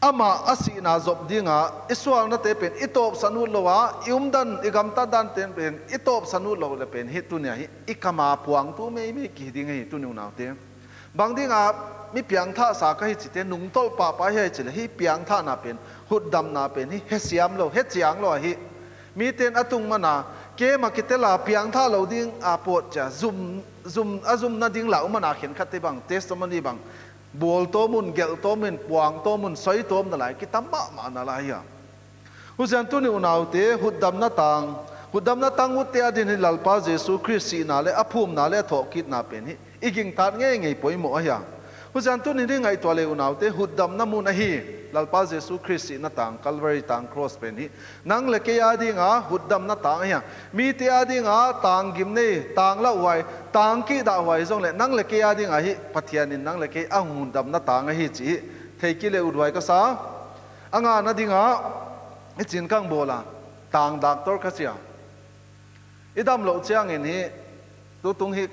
amah a sihna zop dinga i sualnate pen i tawpsan ut lo a, i umdan, i gamtat dante pen i tawpsan ut lo le pen hi tuni-a hi i kam a puangtu meimei kihi ding hi tuni unaute. Bang dinga mi piangthahsa ka hi cite nungtolh pahpah hi a hi cile hi piangthahna pen, hutdamna pen hi hesiam lo, heciang lo ahi. Mite in a tung mana kem a kitel a piangthah lo ding a pawt cia zum, zum, a zumna ding lau mana khenkhatte bang testimony bang bawl tawm un, gelh tawm un, puang tawm un, soi tawm na lai kitam mahmah na lai hi a. Huzian tuni unaute, hutdamna tang, hutdamna tang utte a din hi Lalpa Jesu Khrist sihna le a phumna le a thawhkikna pen hi i gingtat ngeingei poimawh ahi a. Huzian tuni hi ngaihtuah le unaute, hutdamna mun ahi Lalpa Jesu Khrist sihna tang, Calvary tang, cross pen hi nang le kei a dinga hutdamna tang ahi a. Mite a dinga tang gim nei, tang lauhuai, tang kihdah huai zong le nang le kei a dinga hi Pathian in nang le kei a hutdamna tang ahi cih hi thei kile uthuai ka sa. A ngahna dinga i cin kang bawl a, tang doctor ka cia. I dam loh ciangin hi tutung hi,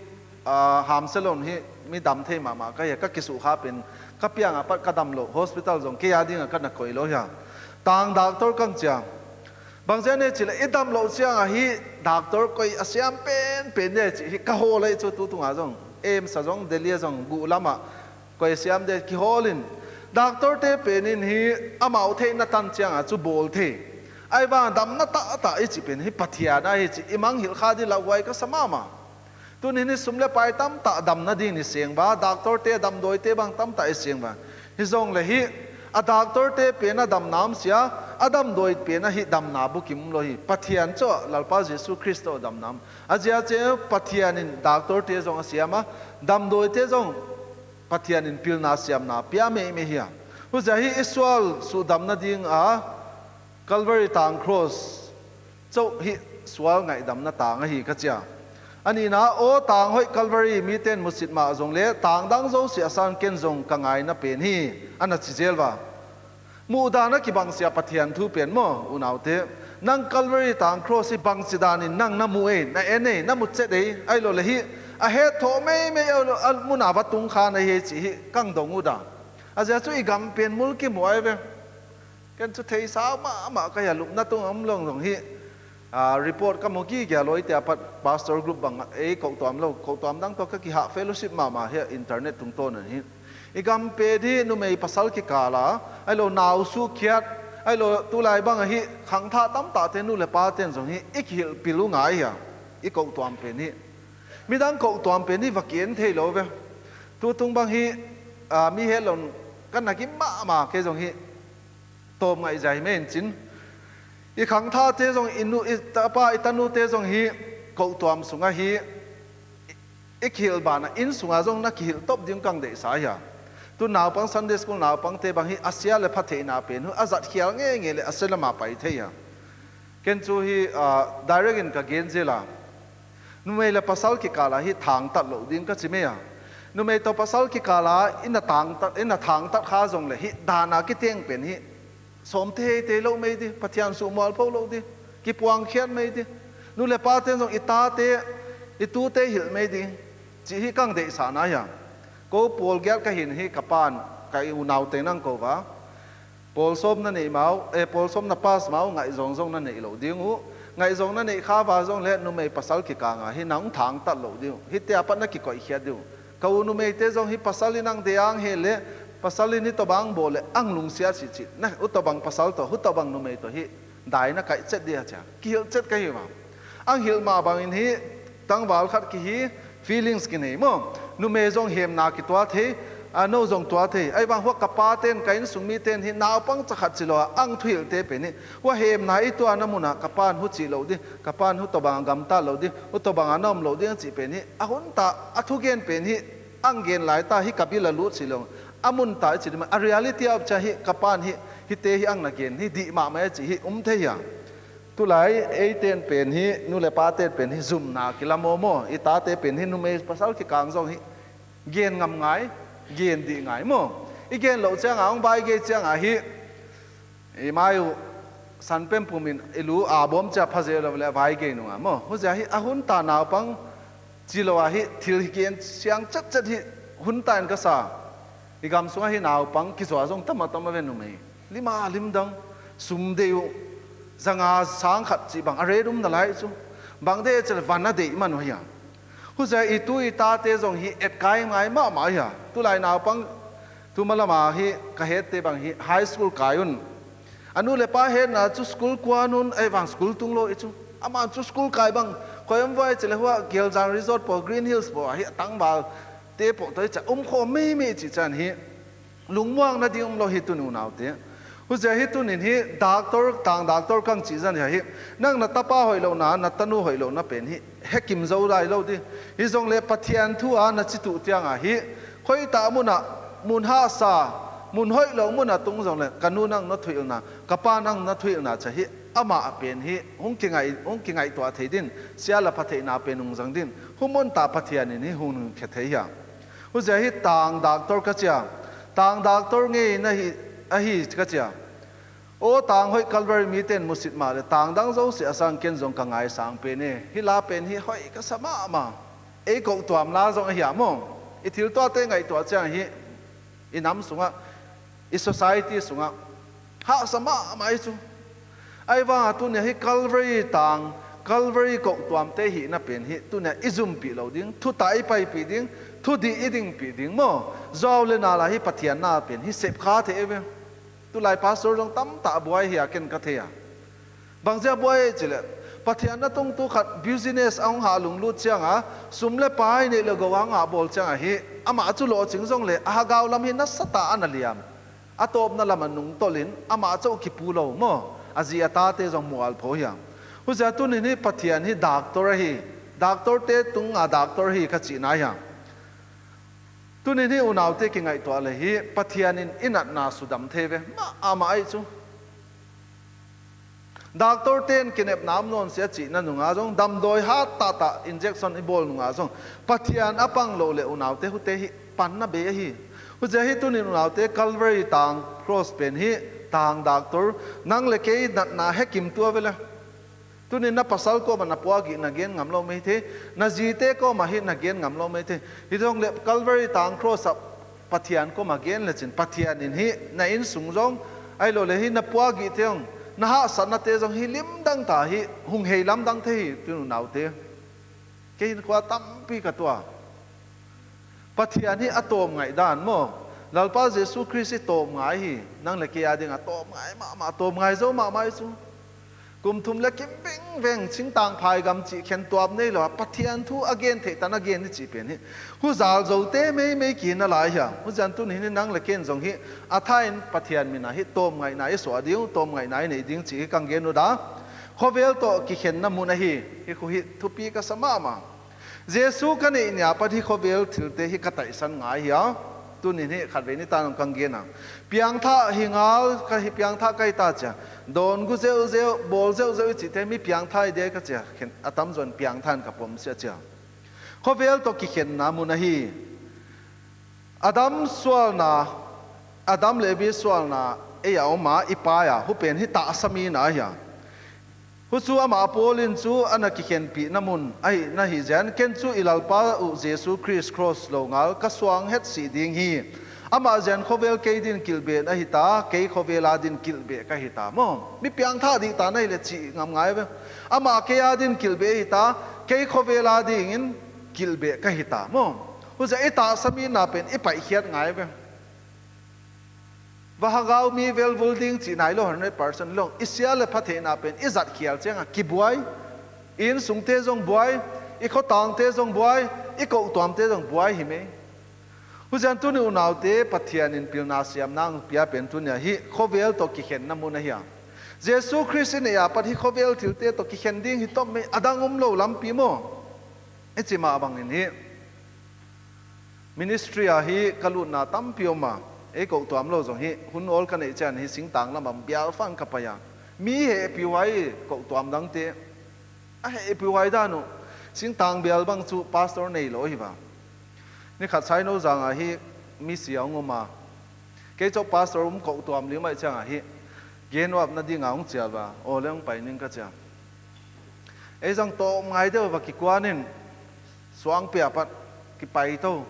aa, hamselon hi mi dam thei mahmah ka hi a, ka kisuhkha pen ka piang a pat ka dam loh hospital zong kei a dinga ka na koih lo hi a. Tang doctor kang cia. Bang zian e cile i dam loh cianga hi doctor koih a siam penpen de cih hi ka hawl ahi cu tutunga zong, AIIMS a zong, Delhi a zong, guh lamah koih siam de kihawl in, doctor te pen in hi amau theihna tan cianga cu bawl thei. Ahi vang damna tahtah i cih pen hi Pathian ahi cih i mangngilh kha ding lauhuai ka sa mahmah. Tuni hi sum le pai tamtah damna ding i seng va, doctor te damdawi te bang tamtah i seng va. Hi zong le hi a doctor te pen a damna om sia, a damdawi pen a hi damna bukim lo hi. Pathian cu Lalpa Jesu Khrist tawh damna om. A zia cia Pathian in doctor te zong a siam a, damdawi te zong Pathian in pilna siamna pia meimei hi a. Huzia hi i sual suhdamna dinga Calvary tang cross coh hi sual ngaihdamna tang ahi ka cia. A nihna aw tang hoih Calvary mite in musit mah zong le tang dang zosia a san ken zong ka ngaina pen hi a na ci zel va. Muhdan a kibangsia Pathian thu pen maw unaute? Nang Calvary tang cross hi bangci danin nang na muh ei, na en ei, na mu cet ei, ahi lo le hi a het thawh meimei a muna va tung kha na hi ei cih hi kang dong uh da. A zia cu i gam pen mulkim uh ai ve. Ken cu theisa mahmah ka hi a, lupna tung a um lawng zong hi. Aa, report ka mu gige a, lawite a pat pastor group bang ei kohtuam lo, kohtuam dang tawh ka kihah fellowship mahmah hi a, internet tungtawn in hi. I gam pen hi numei pasal kikal a, ahi lo nau sukhiat, ahi lo tulai bang a hi khangthah tamtahte nu le pate in zong hi i kihilh pil uh ngai hi a, i kohtuam pen hi. Midang kohtuam pen hi va ki-en thei lo ve. Tutung bang hi, aa, mi het lo in ka na gim mahmah kei zong hi. Tawm ngaih zia hi mei in cin. I khangthahte zong i nu, i tapa, i tanute zong hi kohtuam sungah hi i kihilh banah inn sungah zong na kihilh top ding kang deihsa hi a. Tu naupang Sunday school naupangte bang hi a sia le pha theihna pen hu a zatkhial ngeingei le a sia lamah pai thei hi a. Ken cu hi, aa, direct in ka gen zel a. Numei le pasal kikal ah hi thangtat loh ding ka ci mei a. Numei tawh pasal kikal ah i na thangtat, i na thangtat kha zong le hi dana kiteng pen hi sawm teitei loh mei ding, Pathian suhmual pho loh ding, kipuangkhiat mei ding. Nu le pate zong i tate, i tute hilh mei ding cih hi kang deihsahna hi a. Ko pawl giat ka hin hi ka pan ka i unau teng nang ko va. Pawl sawm na neih mau, eh, pawl sawm na pass mau, ngaihzawng zong na neih loh ding uh. Ngaihzawng na neih kha va zong le numei pasal kikang ah hi nang thangtat loh ding uh. Hite a pat na kikoihkhiat ding uh. Ka u numeite zong hi pasal in ang deang he le pasal in hi tawbang bawl le ang lungsiat cihcih na, uh tawbang pasal tawh, uh tawbang numei tawh hi dai na kaih cet dih a cia kihilh cet ka hi va. Ang hilh mah bangin hi tangval khat kihi, feelings kinei maw? Numei zong hemna kituah thei, a no zong tuah thei. Ahi vang hua ka paten ka innsung miten hi naupang cakhat ci lo a ang thuhilhte pen hi hua hemna i tuahna munah ka pan hu cih loh ding, ka pan hu tawbang a gamtat loh ding, hu tawbang a na om loh ding a cih pen hi a hunta a thugen pen hi ang gen laita hi ka bil a lut ci lo a munta i ci ding a reality a up cia hi ka pan hi hite hi ang na gen hi dih mahmah a cih hi um thei hi a. Tulai eiten pen hi, nu le paten pen hi zumna kila maw maw, i tate pen hi numei pasal kikang zong hi gen ngam ngai, gen dih ngai maw. I gen loh ciangah hong vai gei ciangah hi i mai uh san pen pumin i lu a bawm cia pha zel lo le vai gei nungah maw. Huzia hi a hun ta naupang ci lo ah hi thil hi gen siang cetcet hi hun ta in ka sa. I gam sungah hi naupang kizuah zong tam a tam a ve numei. Lima limdang sum dei uh zanga sang khat cih bang a rate um na lai cu. Bang dei cel van a deih man uh hi a. Huzia i tu i tate zong hi etkai ngai mahmah hi a. Tulai naupang tuma lama hi ka hette bang hi high school kai un. A nu le pa hetna cu school kuan un, ei vang school tung lo i cu. Amah cu school kai bang koi om vai cile hua Gelzang Resort paw Green Hills paw ah hi a tangval te paw toi ca um khawm meimei cih can hi lungmuang nading um lo hi tuni unaute. Huzia hi tunin hi doctor, tang doctor kang cih zan hi, nang na tapa hoih lohna, na tanu hoih lohna pen hi hekim zo lai lo dih. Hi zong le Pathian thu a na cituh tiangah hi khoitah munah mun hahsa, mun hoih lo munah tung zong le ka nu nang na thuhilhna, ka pa nang na thuhilhna ca hi amah pen hi hong kingaih, hong kingaihtuah thei din, sia la pha theihna pen hong zang din, humunta Pathian in hi hong nungkhia thei hi a. Huzia hi tang doctor ka cia. Tang doctor ngei na hi, ahi ka cia. Aw tang hoih Calvary mite in musit mah le tang dang zosia a sang ken zong ka ngaisang pen e. Hi la pen hi hoih ka sa mahmah. Ei koh tuam la zong ahi a maw. I thil tuate ngaihtuah ciang hi i nam sungah, i society sungah hahsa mahmah hi cu. Ahi vanga tunia hi Calvary tang, Calvary koh tuamte hihna pen hi tunia i zumpih lo ding, thutah i paipih ding, thudih i dingpih ding maw. Zuau le nala hi Pathian na pen hi sepkha thei ve. Tulai pastor zong tamtah buai hi a ken ka thei a. Bangzia buai ei cileh Pathian na tungtu khat business a hong hah lunglut cianga sum le pai neih le go a hong hah bawl cianga hi amah cu lawhcing zong le a hagau lam hi nasatah a na liam. A tawpna lam a nungtolhin amah coh kipu lo maw, a zi a tate zong mualpho hi a. Huzia tunin hi Pathian hi doctor ahi, doctor te tunga doctor hi ka cihna hi a. Tunin hi unaute kingaihtuah le hi Pathian in i natna sudam thei ve mah amah ahi cu. Doctor ten kinepna om nawn sia cihna nunga zong damdawi hat tahtah injection i bawl nunga zong Pathian a pang lo le unaute hute hi panna bei ahi. Huzia hi tunin unaute Calvary tang cross pen hi tang doctor nang le kei natna hekimtu a vele. Tunin na pasal kawmah na puagih na gen ngam lo mei thei, na zite kawmah hi na gen ngam lo mei thei. Hi zong le Calvary tang cross ah Pathian kawmah gen lecin Pathian in hi na inn sung zong ahi lo le hi na puagihte zong na hahsatnate zong hi limdang ta hi hung hei lamdang thei hi tun unaute. Kei hin khua tampi ka tua. Pathian hi a tawm ngaih dan maw? Lalpa Jesu Khrist hi tawm ngai hi. Nang le kei a ding a tawm ngai mahmah, tawm ngai zo mahmah hi cu. Kum thum le kim vengveng cingtang phai gam cih khen tuap nei lo a Pathian thu a gen theih tan a gen i cih pen hi huzal zote meimei kihna lai hi a. Huzian tun hin hi nang le ken zong hi a thain Pathian min a hi tawm ngaihna i suah ding, tawm ngaihna i neih ding cih hi kang gen uh da. Khuavel tawh kikhenna mun ahi hi khu hi thupi ka sa mahmah. Jesu ka neih ni a pat hi khuavel thilte hi ka taihsan ngai hi a. Tunin hi khatvei ni tan kang gen a. Piangthah hi ngal ka hi, piangthah ka hi ta cia. Dawn gu zeuhzeuh, bawl zeuhzeuh i cihte mi piangthah hi dia ka cia. Khen a tamzaw in piangthah in ka pom sia cia. Khuavel tawh kikhenna mun ahi. Adam sualna, Adam le Evi sualna ei a om a i pai a hupen hi tahsa mi na hi a. Hucu amah Paul in cu a na kikhenpihna mun ahi na hi zian ken cu i Lalpa uh Jesu Khrist cross lo ngal ka suang het sih ding hi. Amah zian khuavel kei din kilhbeh na hi ta, kei khuavel a din kilhbeh ka hi ta maw? Mi piangthah dih ta na hi le cih ngam ngai ve. Amah kei a din kilhbeh hi ta, kei khuavel a dingin kilhbeh ka hi ta maw? Huzia i tahsa mi na pen i paihkhiat ngai ve. Vahagau mi velvul ding cih nai lo hundred percent lo i sia le phatheihna pen i zatkhial ciangah kibuai. I inn sungte zong buai, i khuatangte zong buai, i kohtuamte zong buai hi mei. Huzian tuni unaute Pathian in pilna siamna ang pia pen tunia hi khuavel tawh kikhenna mun ahi a. Jesu Khrist i neih a pat hi khuavel thilte tawh kikhen ding hi tawm mei a dang um lo lampi maw? I cimah bangin hi. Ministry ah hi ka lutna tampi om a, ei koh tuam lo zong hi hun awl ka neih cian hi singtang lamah bialfan ka pai a. Mi hehpih huai hi, kohtuam dangte a hehpih huai dan uh. Singtang bial bang cu pastor nei lo hi va. Ni khat Saino zangah hi misi a hong om a, kei cu pastor um kohtuam lim ahih ciangah hi gen uap nadingah hong cial va, aw le hong pai ning ka cia. Ei zong tawm ngai deuh va kikuan in suang pia pat kipai to.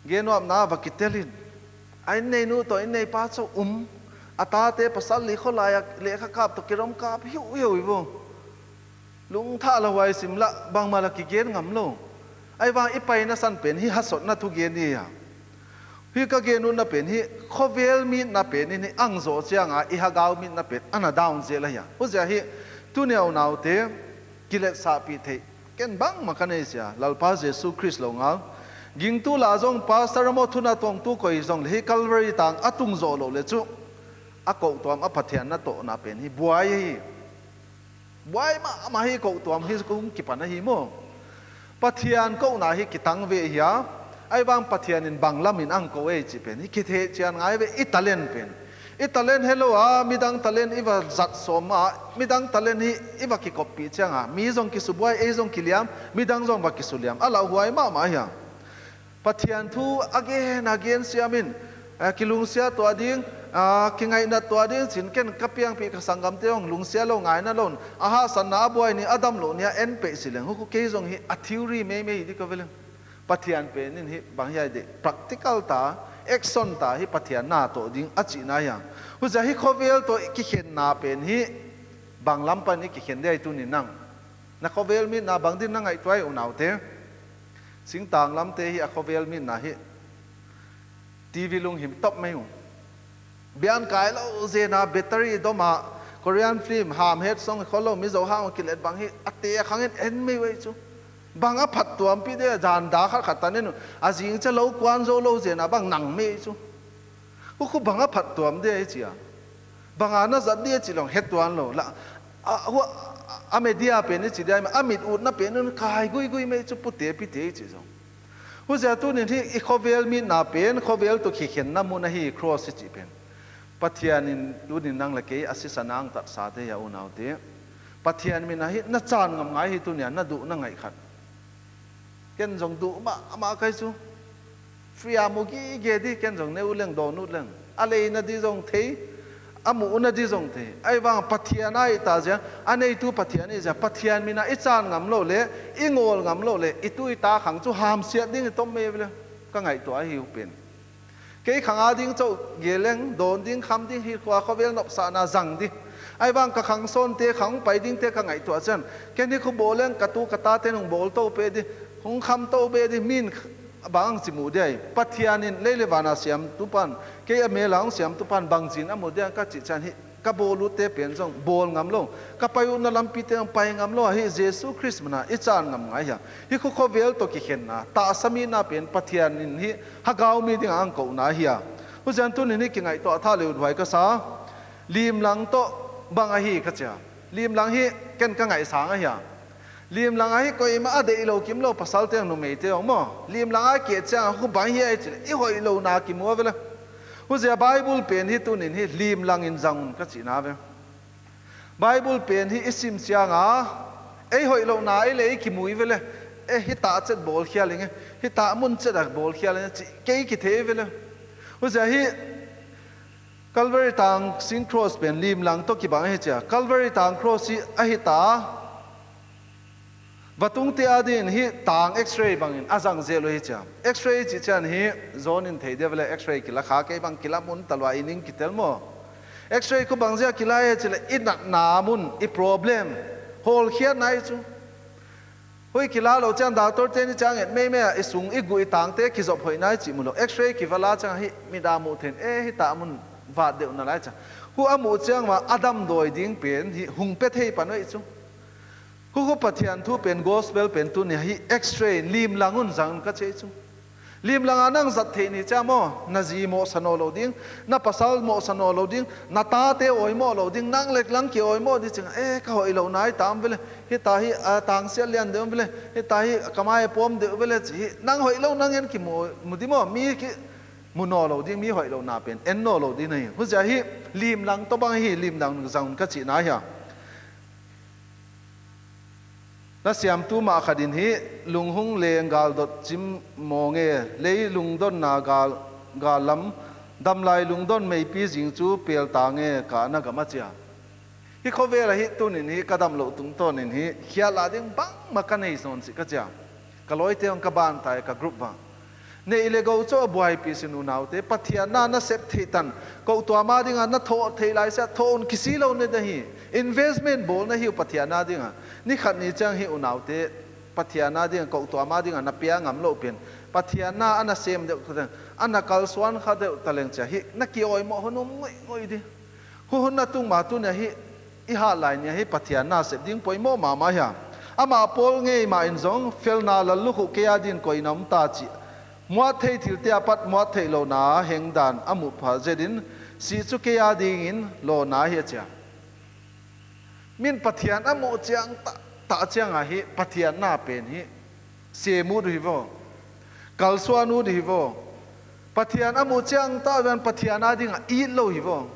Gen uapna va kitel in a inn nei nu tawh inn nei pa cu um, a tate pasal li khualai ah lehkha kap tawh kirom kap hiuhiu hi vo. Lungthah lo huai sim lah bangmah la kigen ngam lo. Ahi vang i paina san pen hi hasotna thugen hi a, hi ka gen utna pen hi khuavel mitna pen in hi ang zawh ciangah i hagau mitna pen a na down zel ahi a. Huzia hi tuni a unaute kiletsahpih theih ken bangmah ka nei sia, Lalpa Jesu Khrist lo ngal. Gingtu lah zong pastor a maw thuna tuangtu koi zong le hi Calvary tang a tung zawh lo le cu a kohtuam a Pathian na tawhna pen hi buai ahi. Buai mahmah hi, kohtuam hi kong kipan ahi maw. Pathian kohna hi kitang ve hi a, ahi vang Pathian in bang lamin ang ko ei cih pen hi kitheh cian ngai ve. I talent pen, i talent helo a midang talent i va zat sawm a, midang talent hi i va kikoppih ciangah mi zong kisubuai, ei zong kiliam, midang zong va kisuliam a lauhuai mahmah hi a. Pathian thu a gen a gen siam in, a, kilungsia tuah ding, a, kingaihna tuah ding cin ken ka piangpih ka sanggamte hong lungsia lo ngaina lo in a hahsatna a buai ni a dam loh ni a en peih si leng hukhu kei zong hi a theory meimei hi di ka ve leng. Pathian pen in hi bang hiai dih practical ta, action ta hi Pathian na tawh ding a cihna hi a. Huzia hi khuavel tawh kikhenna pen hi bang lam pan i kikhen dih ahi tuni nang. Na khuavel mitna bang din na ngaihtuah ahi unaute. Singtang lamte hi a khuavel mitna hi TV lunghim top mai uh. Bian kai lo zena battery dom a Korean film hamhet song khol lo Mizo hang kilet bang hi a te a khangin en mai uh ahi cu. Bang a phat tuampi de a zan da khat khat tan en uh a zing cia lo kuan zo lo zena bang nang mai ahi cu. Hukhu bang a phat tuam de ahi cia. Bang a na zat de ahi ci long het tuan lo la. A, hua, a media pen i ci dia a mit utna pen un kai guigui mai cu pute pite i ci zong. Huzia tunin hi i khuavel mitna pen khuavel tawh kikhenna mun ahi cross i cih pen. Pathian in tunin nang le kei a sisan a ang tatsate hi a unaute. Pathian min ah hi na caan ngam ngai hi tunia na duh na ngaih khat. Ken zong duh mahmah kai cu. Free a mu gige di ken zong ne uh leng dawn uh leng a leina di zong thei. A muhna di zong thei. Ahi vang Pathian a ih ta zia a neitu Pathian ih zia Pathian min ah i caan ngam lo le i ngawl ngam lo le i tu i ta khang cu hamsiat ding i tom mei vele. Ka ngaihtuah ahi uh pen. Kei khang a ding coh ge leng dawn ding kham ding hi khua khuavel nopsahna zang di. Ahi vang ka khang sawnte khang hong pai dingte ka ngaihtuah cian ken hi khu bawl leng ka tu ka tate nung bawl to pe di. Hong kham to pe di min bang ang ci muh diai Pathian in lei le vana siamtu pan kei a mela hong siamtu pan bangzin a mu dian ka cih cian hi ka bawl utte pen zong bawl ngam lo. Ka pai utna lampite zong pai ngam lo ahi Jesu Khrist mana i caan ngam ngai hia. Hi khu khuavel tawh kikhenna tahsa mina pen Pathian in hi hagau mi dingah ang kohna hia. Huzian tunin hi kingaihtuah tha le uthuai ka sa. Limlang tawh bang ahi ka cia. Limlang hi ken ka ngaihsang ahia. Limlang ahi koimah a deih lo kim lo pasalte ang numeite ang maw limlang a kiat ciang a khu bang hi ahi cile i hoih lo na kimu a vele. Huzia Bible pen hi tunin hi limlang in zang un ka cihna ve. Bible pen hi i sim cianga ei hoih lo na ei le i kimu i vele. E hi tah cet bawl khial inge hi tah mun cet a bawl khial inge cih kei kithei vele. Huzia hi Calvary tang sing cross pen limlang tawh kibang ahi cia Calvary tang cross hi ahi ta. Vatung te a dingin hi tang X-ray bangin a zang zel uh hi cia X-ray cih cian hi zawn in thei dia vele X-ray kila kha kei bang kila mun talua i ning kitel maw. X-ray khu bang zia kila hi cile i natna mun i problem hawlkhiatna hi cu. Hui kila lo ciang doctor te ni ciang et meimei ah i sung i guh i tangte kizop hoih nai cih mu lo X-ray kivala ciang hi mida muh thein e hi tah mun vat deuh na lai ciang hu a muh ciang ma a damdawi ding pen hi hung pe thei pan hoih cu. Hu khu Pathian thu pen gospel pen tu ni hi X-ray limlang un zang un ka cei cu. Limlanga nang zat theih ni cia maw na zi mawhsa naw lo ding na pasal mawhsa naw lo ding na tate awi mawh lo ding nang leklang ki awi mawh di cinga e ka hoih lo nai tam vele. Hita hi a tangsiat lian deuh vele hita hi kamai a pawm deuh vele ci hi nang hoih lo nang en ki mu di maw mi ki mu naw lo ding, mi hoih lohna pen en naw lo ding na hi. Huzia hi limlang tawh bang hi, limlang zang un ka cihna hi a. Na siamtu mah khat in hi, lunghung leng gal dot cim mawng e, lei lungdonna gal, gal lam, damlai lungdon meipi zing cu peltang e, ka na gam a cia. Hi khuavel ah hi tunin hi ka damh loh tungtawnin hi khialh a ding bangmah ka nei zawn si ka cia. Ka lawite hong ka bantai ka group bang. Neih le go cu a buaipi sin unaute, Pathian na na sep theih tan, kohtuam a dingah na thawh theih lai siah thawh un, kisi lo ne na hi. Investment bawl na hi uh Pathian a dingah. Ni khat ni ciang hi unaute, Pathian a dingah, kohtuam a dingah na pia ngam loh pen Pathian na a na sem deuh taleng, a na kalsuan kha deuh taleng cia hi na kiawimawh hun um ngoihngoih dih. Hu hun na tung ma tuni ahi, i hat lai ni ahi Pathian na sep ding poimawh mahmah hi a. Amah pawl ngei mah in zong felna lalluk uh kei a din koihna um ta cih muat thei thilte a pat muat theih lohna hengdan a muh pha zetin sih cu kei a dingin lawna hi a cia. Min Pathian a muh ciang tah, tah ciang ahi Pathian na pen hi sem ut uh hi vaw. Kalsuan ut uh hi vaw. Pathian a muh ciang tah ven Pathian a dingah it lo hi vaw.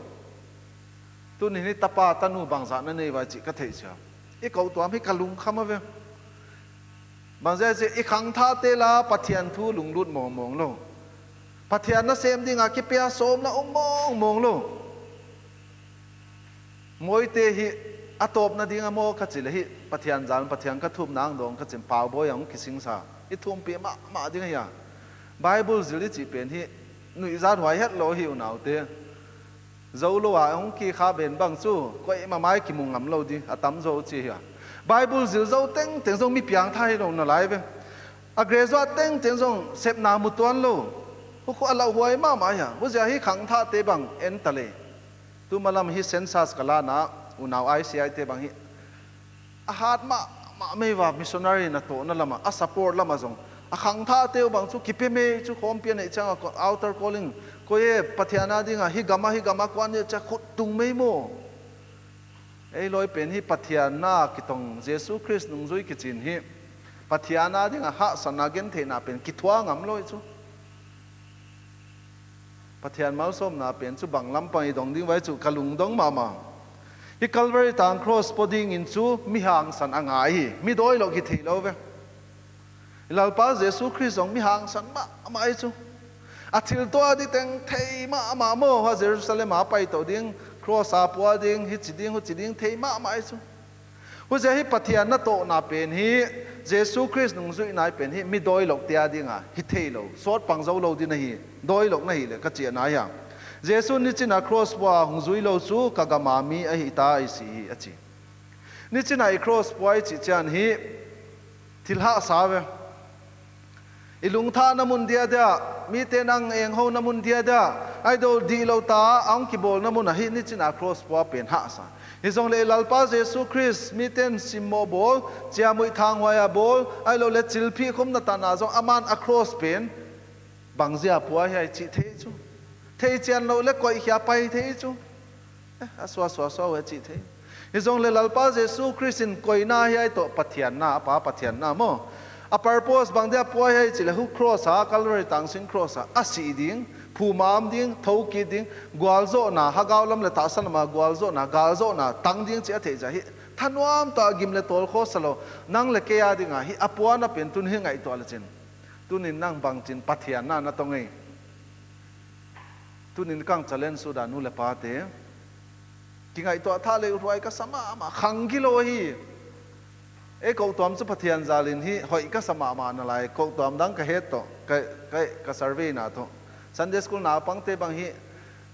Tunin hi tapa tanu bangzah na nei vai cih ka theih cia. I kohtuam hi ka lungkham a ve. Bangzah cih i khangthahte la Pathian thu lunglut mawngmawng lo. Pathian na sem dingah kipia sawm na um mawngmawng lo. Mawite hi a tawp nading a maw ka cih le hi Pathian zal Pathian ka thup nang dawng ka cin pau bawi a hong kisingsa. I thumpih mahmah ding a hi a. Bible zil i cih pen hi nuihzat huai het lo hi unaute. Zo lo ah hong kikha ben bang cu koih mamai kimu ngam lo ding a tam zo ci hi a. Bible zil zo tengteng zong mi piangtha hi lo na lai ve. A graduate tengteng zong sepna mu tuan lo. Hu khu a lauhuai mahmah hi a. Huzia hi khangthahte bang en ta le. Tuma lam hi census ka lana unau I C I te bang hi a hat mahmah mei va missionary na tawhna lamah a support lamah zong a khangthahte uh bang cu kipia mei cu khawmpi a neih ciangah outer calling koi e Pathian a dingah hi gamah hi gamah kuan nih cia khut tung mei maw? Ei lawi pen hi Pathian na kitong Jesu Khrist nungzui kicin hi Pathian a dingah hahsatna gentheihna pen kithuah ngam lo hi cu. Pathian malsawmna pen cu bang lampang i dong ding vai cu ka lungdong mahmah. Hi Calvary tang cross pua dingin cu mi hangsan a ngai hi, mi dawi lo hi thei lo ve. I Lalpa Jesu Khrist zong mi hangsan mahmah hi cu. A thil tuah dih teng thei mahmah maw, ha Jerusalem a paito ding, cross a pua ding, hi ci ding, hu ci ding thei mahmah hi cu. Huzia hi Pathian na tawhna pen hi Jesu Khrist nungzuihna hi pen hi mi dawi lo tia dinga hi thei lo, sawt pang zo lo ding na hi, dawi lo na hi le ka ciahna hi a. Jesu nicina cross pua hong zui lo cu ka gama mi ahi ta i si hi a ci. Nicina i cross pua i cih cian hi thil hahsa ve. I lungthahna mun diadia, mite nang engho na mun diadia, aidol dih lo ta a hong kibawl na mun ahi nicina cross pua pen hahsa. Hi zong le i Lalpa Jesu Khrist mite in simmawh bawl, ciamuih thanghuai a bawl, ailo le cilphih khum na tanah zong aman a cross pen bangzia pua hiai cih thei cu. Thei cian lo le koihkhia pai thei cu. Eh, a suasua suau e cih thei. Hi zong le Lalpa Jesu Khrist in koina hiai tawh Pathian na, a pa Pathian na maw? A purpose bang dia pua hiai cih le hu cross a, Calvary tangsin cross a, a sih ding, phumam ding, thokit ding, gualzawhna, hagau lam le tahsan lam a gualzawhna, galzawhna, tang ding cih a theih zia hi. Thanuam tawh a gim le tawlkhaw sa lo, nang le kei a dinga hi a puana pen tun hi ngaihtuah le cin. Tunin nang bangcin Pathian na na tong ei. Tunin kang challenge suda nu le pate. Kingaihtuah thah le uthuai ka sa mahmah khang gilo hi. Ei kohtuam cu Pathian zalin hi hoih ka sa mahmah na lai. Kohtuam dang ka het tawh, ka, ka, ka survey na tawh. Sunday school naupangte bang hi,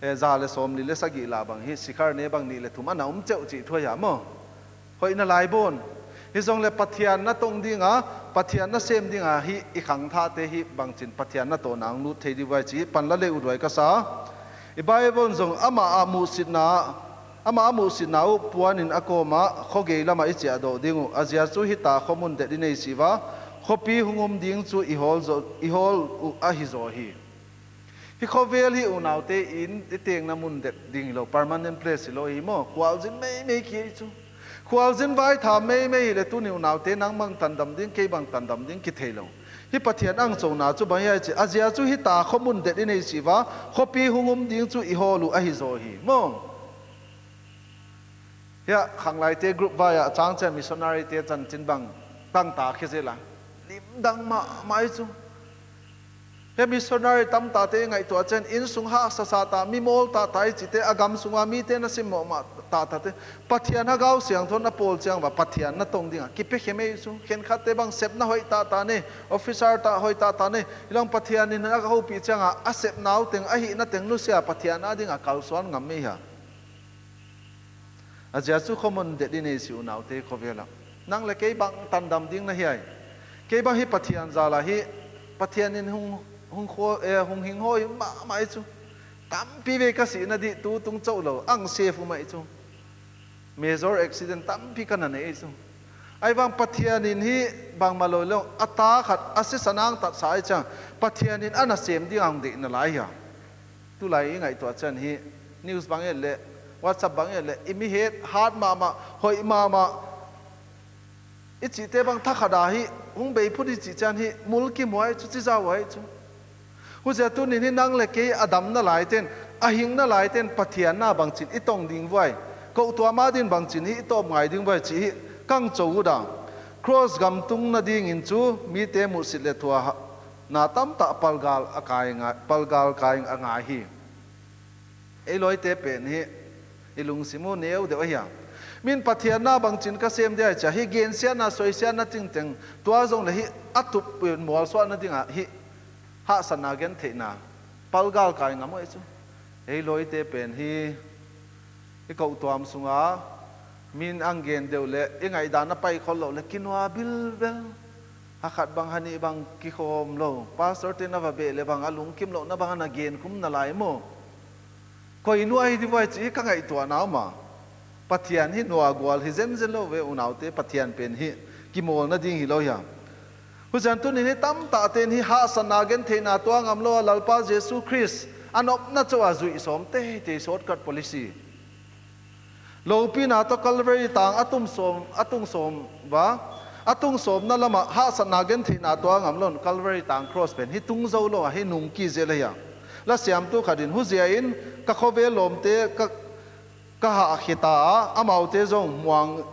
eh, za le sawm li le sagih la bang hi, sikhar ne bang nih le thum a na um ceuh cih thuai ha maw? Hoih na lai bawn. Hi zong le Pathian na tong dinga, Pathian na sem dinga hi i khangthahte hi bangcin Pathian na tawh nang lut thei dih vai ci hi pan la le uthuai ka sa. I Bible zong amah a muhsitna, amah a muhsitna uh puanin a kawmah khuagei lamah i ciah dawh ding uh. A zia cu hita khuamun det i nei si va, khuapi hung um ding cu i hawl zawh, i hawl uh ahi zaw hi. Hi khuavel hi unaute in i tengna mun det ding hi lo, permanent place hi lo hi maw? Khualzin meimei khi hi cu. Khualzin vai tha meimei hi le tuni unaute nang bang tandam ding, kei bang tandam ding kithei lo. Hih Pathian angcona cu bang hiai ci, a zia cu hih ta khuamun det i nei sih va, khuapi hung um ding cu i hawl uh ahi zaw hi maw. Hiah khanglaite group vai ah cang cian missionary te cancin bang tangta khia zel a, limdang mahmah i cu. Hiah missionary tamtate i ngaihtuah cian inn sung hahsasa ta, mimawl tahta i cite, a gam sunga mite na simmawh mah tahtahte, Pathian Hagau Siangtho na pawl ciang va Pathian na tong dingah kipiakhia mei cu. Khenkhatte bang sepna hoih tahta nei, officer tah hoih tahta nei, hi long Pathian in a hopih ciangah a sepna uh teng, a hihna teng nusia Pathian a dingah kalsuan ngam mei hia. A zia cu khuamun det i nei sih unaute khuavel ah. Nang le kei bang tandam ding na hiai? Kei bang hi Pathian zal ah hi, Pathian in hung, hung, khua, eh, hung hing hawi mahmah i cu. Tampi vei ka sihna dih tu tung coh lo, ang sef uh mah i cu. Major accident tampi ka na nei i cu. Ahi vang Pathian in hi bangmah lo lo, a ta khat a sisan ang tatsa i ciang Pathian in a nasem ding ang deih na lai hia. Tulai i ngaihtuah cian hi, news bang et leh, WhatsApp bang et leh, i mi het hat mahmah, hoih mahmah i cihte bang thakhat ah hi hung bei phut i cih cian hi, mul kimuai cu, cizau ai cu. Huzia tunin hi nang le kei a damna laiten, a hingna laiten Pathian na bangcin i tong ding vuai, kohtuam a din bangcin hi i tawp ngai ding vuai cih hi kang co uh dah. Cross gam tung nadingin cu mite muhsit le thuah na tamtah palgal a kai ngai, palgal kai a ngai hi. Ei lawite pen hi i lungsim uh neu deuh ahi a. Min Pathian na bangcin ka sem dia cia hi gensiatna, soisiatna tingteng tua zong le hi a tup mualsuahna dingah hi hahsatna gentheihna palgal kai ngam uh ahi cu. Ei lawite pen hi i kohtuam sunga min ang gen deuh le i ngaihdan a pai khol loh le kinua bilbel. Ha khat bang ha nih bang kikhawm lo. Pastor te na va beh le bang a lungkim loh na bang a na gen khum na lai maw? Koi nuai hi divuai cih hi ka ngaihtuahna um a. Pathian hi nua gual hi zenzen lo ve unaute, Pathian pen hi kimawl nading hi lo hi a. Huzian tunin hi tamtahten hi hahsatna gentheihna tuah ngam lo a Lalpa Jesu Khrist a nopna co a zuih sawm teitei shortcut policy. Lopina tawh Calvary tang a tum sawm, a tung sawm va, a tung sawmna lamah hahsatna gentheihna tuah ngam lo in Calvary tang cross pen hi tung zo lo a hi nungki zel ahi a. Lasiamtu khat in huzia in ka khuavel lawmte ka, ka hah khita a, amaute zong muang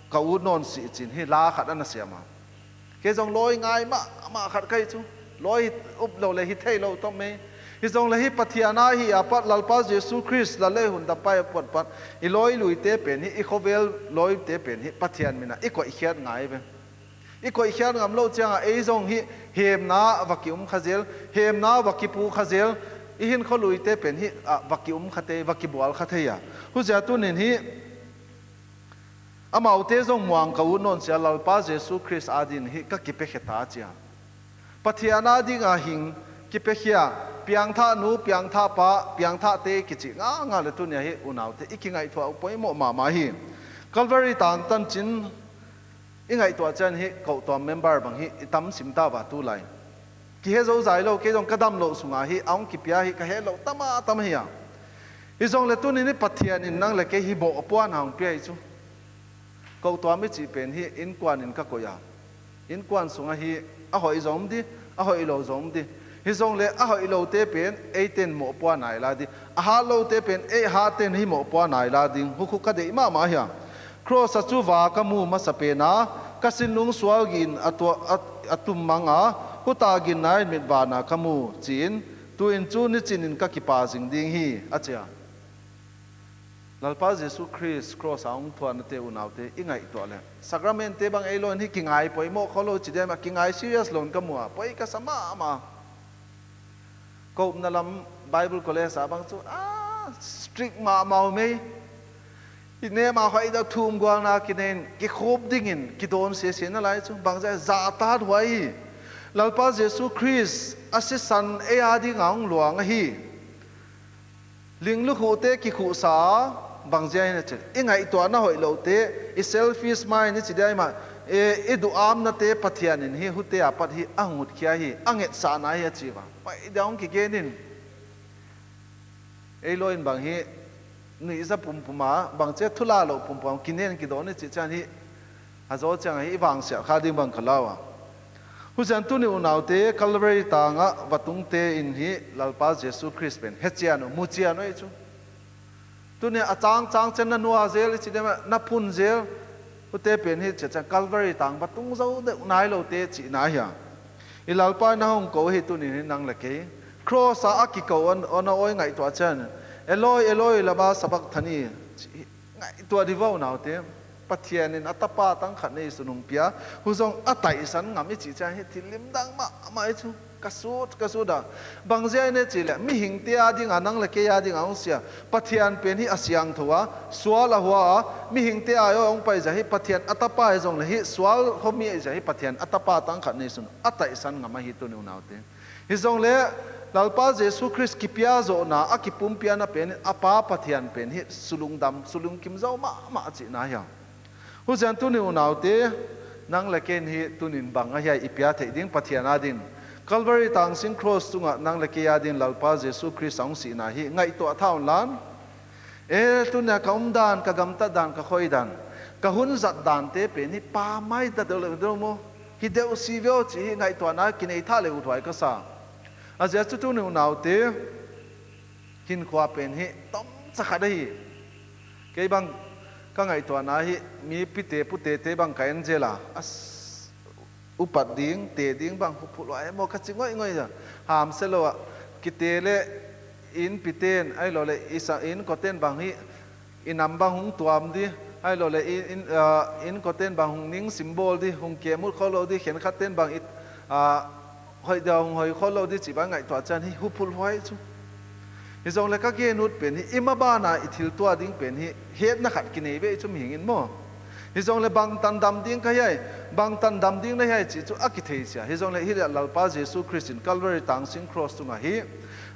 ka ut nawn sih cin hi la khat a na siam a. Kei zong lawi ngai mahmah khat ka hi cu. Lawi up lo le hi thei lo tawh mei. Hi zong le hi Pathian a hi a pat Lalpa Jesu Khrist la le hun dampai a puat pat i lawi luite pen hi, i khuavel lawite pen hi Pathian minah i koihkhiat ngai ve. I koihkhiat ngam lo ciangah ei zong hi hemna va ki-um kha zel, hemna va kipu kha zel, i hinkhua luite pen hi ah va ki-um kha thei, va kibual kha thei a. Huzia tunin hi amaute zong muang ka ut nawn cia Lalpa Jesu Khrist adin hi ka kipiakhia ta cia. Pathian adinga hing kipiakhia, piangthah nu, piangthah pa, piangthahte kici nganga le tunia hi unaute i kingaihtuah uh poimawh mahmah hi. Calvary tang tancin i ngaihtuah cian hi kohtuam member bang hi i tam sim ta va tulai. Kihe zo zai lo, kei zong ka dam loh sungah hi a hong kipia hi ka heh loh tam a tam hi a. Hi zong le tunin hi Pathian in nang le kei hi bawh puan a hong pia hi cu. Kohtuam i cih pen hi innkuan in ka koih a. Innkuan sungah hi a hoih zong om di, a hoih lo zong om di. Hi zong le a hoih lote pen eiten mawh puan a i la di. A hat lote pen ei hatten hi mawh puan a i la ding hukhu ka deih mahmah hi a. Cross a cu va ka mu masa pen a, ka sinlung sual gin a tua, a, a tum mang a, huta gin nai mit vana ka mu, ci-in, tu-in cu nicin in ka kipa zing ding hi, a ci a. Lalpa Jesu Khrist cross a hong thuahnate unaute i ngaihtuah le. Sacramentte bang ei lo in hi kingai poimawh kho lo ci diam a kingai serious lo in ka mu a, poi ka sa mahmah. Ka upna lam Bible College ah bang cu, ah, strict mahmah uh mei. I nem a hoih deuh thum gualna kinein, kikhup dingin, kidawn sese na lai cu. Bangzia zahtat huai hi. Lalpa Jesu Khrist a sisan ei a dinga hong luang ahi. Linglukhuhte kikhuhsa a, bangzia hi na cin. I ngaihtuahna hoih lote, i selfish mind i ci dia i mah, e, i duhamnate Pathian in hi hute a pat hi a hutkhia hi, a ngetsahna hi a ci va. Pai dia hong kigen in. Ei law in bang hi, nuihza pumpum a, bangcia thula loh pumpum a, kinen kidawn i cih cian hi, a zaw ciang hi, i vangsiah kha ding bang ka lau a. Huzian tuni unaute, Calvary tangah va tungte in hi Lalpa Jesu Khrist pen he cian uh, mu cian uh ei cu. Tuni a cangcang cian na nua zel i ci dema, na phun zel, ute pen hi cian cian Calvary tang va tung zo deuh nai lote cihna hi a. I Lalpa in a hong ko hi tuni hi nang le kei. Cross ah a kiko on, on a awi ngaihtuah cian, Eloi, Eloi, lama sabakthani, cih ngaihtuah di vo unaute. Pathian in a tapa tangkhat nei sun hong pia, hu zong a taihsan ngam i cih ciang hi thil limdang mahmah i cu. Ka sut, ka sut a. Bang zia i ne cih leh, mihingte a dinga, nang le kei a dinga hong sia. Pathian pen hi a siangtho a, sual a hua a, mihingte a awi hong pai zia hi Pathian a tapa hi zong le hi sual homi a i zia hi Pathian a tapa tangkhat nei sun a taihsan ngam ahi tuni unaute. Hi zong le Lalpa Jesu Khrist kipia zawhna a kipumpiana pen a pa Pathian pen hi sulungdam, sulungkim zo mahmah cihna hi a. Huzian tuni unaute, nang le kei in hi tunin bang ahi a i pia theih ding Pathian a din. Calvary tangsin cross tungah nang le kei a din Lalpa Jesu Khrist a hong sihna hi ngaihtuah tha un lan. E, tunia ka umdan, ka gamtat dan, ka khoidan, ka hun zat dante pen hi pa mai ta deuh le deuh maw? Hi deuh si veo cih hi ngaihtuahna kinei tha le uthuai ka sa. A zia cu tuni unaute, hinkhua pen hi tomca khat ahi. Kei bang ka ngaihtuahna hi mi pite putete bang ka en zel a, a s-, upat ding, te ding bang huphulhuai maw ka ci ngoihngoih a. Hamsia lo ah kite le inn piten, ai lo le i sa-, inn koten bang hi i nam bang hong tuam di, ai lo le i, in, ah, inn koten bang hong ning simbawl di, hong kemut khol lo di, khenkhat ten bang i, ah, hoih deuh hong hoih khol lo di cih bang ngaihtuah cian hi huphulhuai cu. Hi zong le ka gen ut pen hi i mabana i thil tuah ding pen hi hetna khat kinei ve i cu mihing in maw? Hi zong le bangtan dam ding ka hiai, bangtan dam ding na hiai cih cu a kithei sia. Hi zong le hi le Lalpa Jesu Khrist in Calvary tangsin cross tungah hi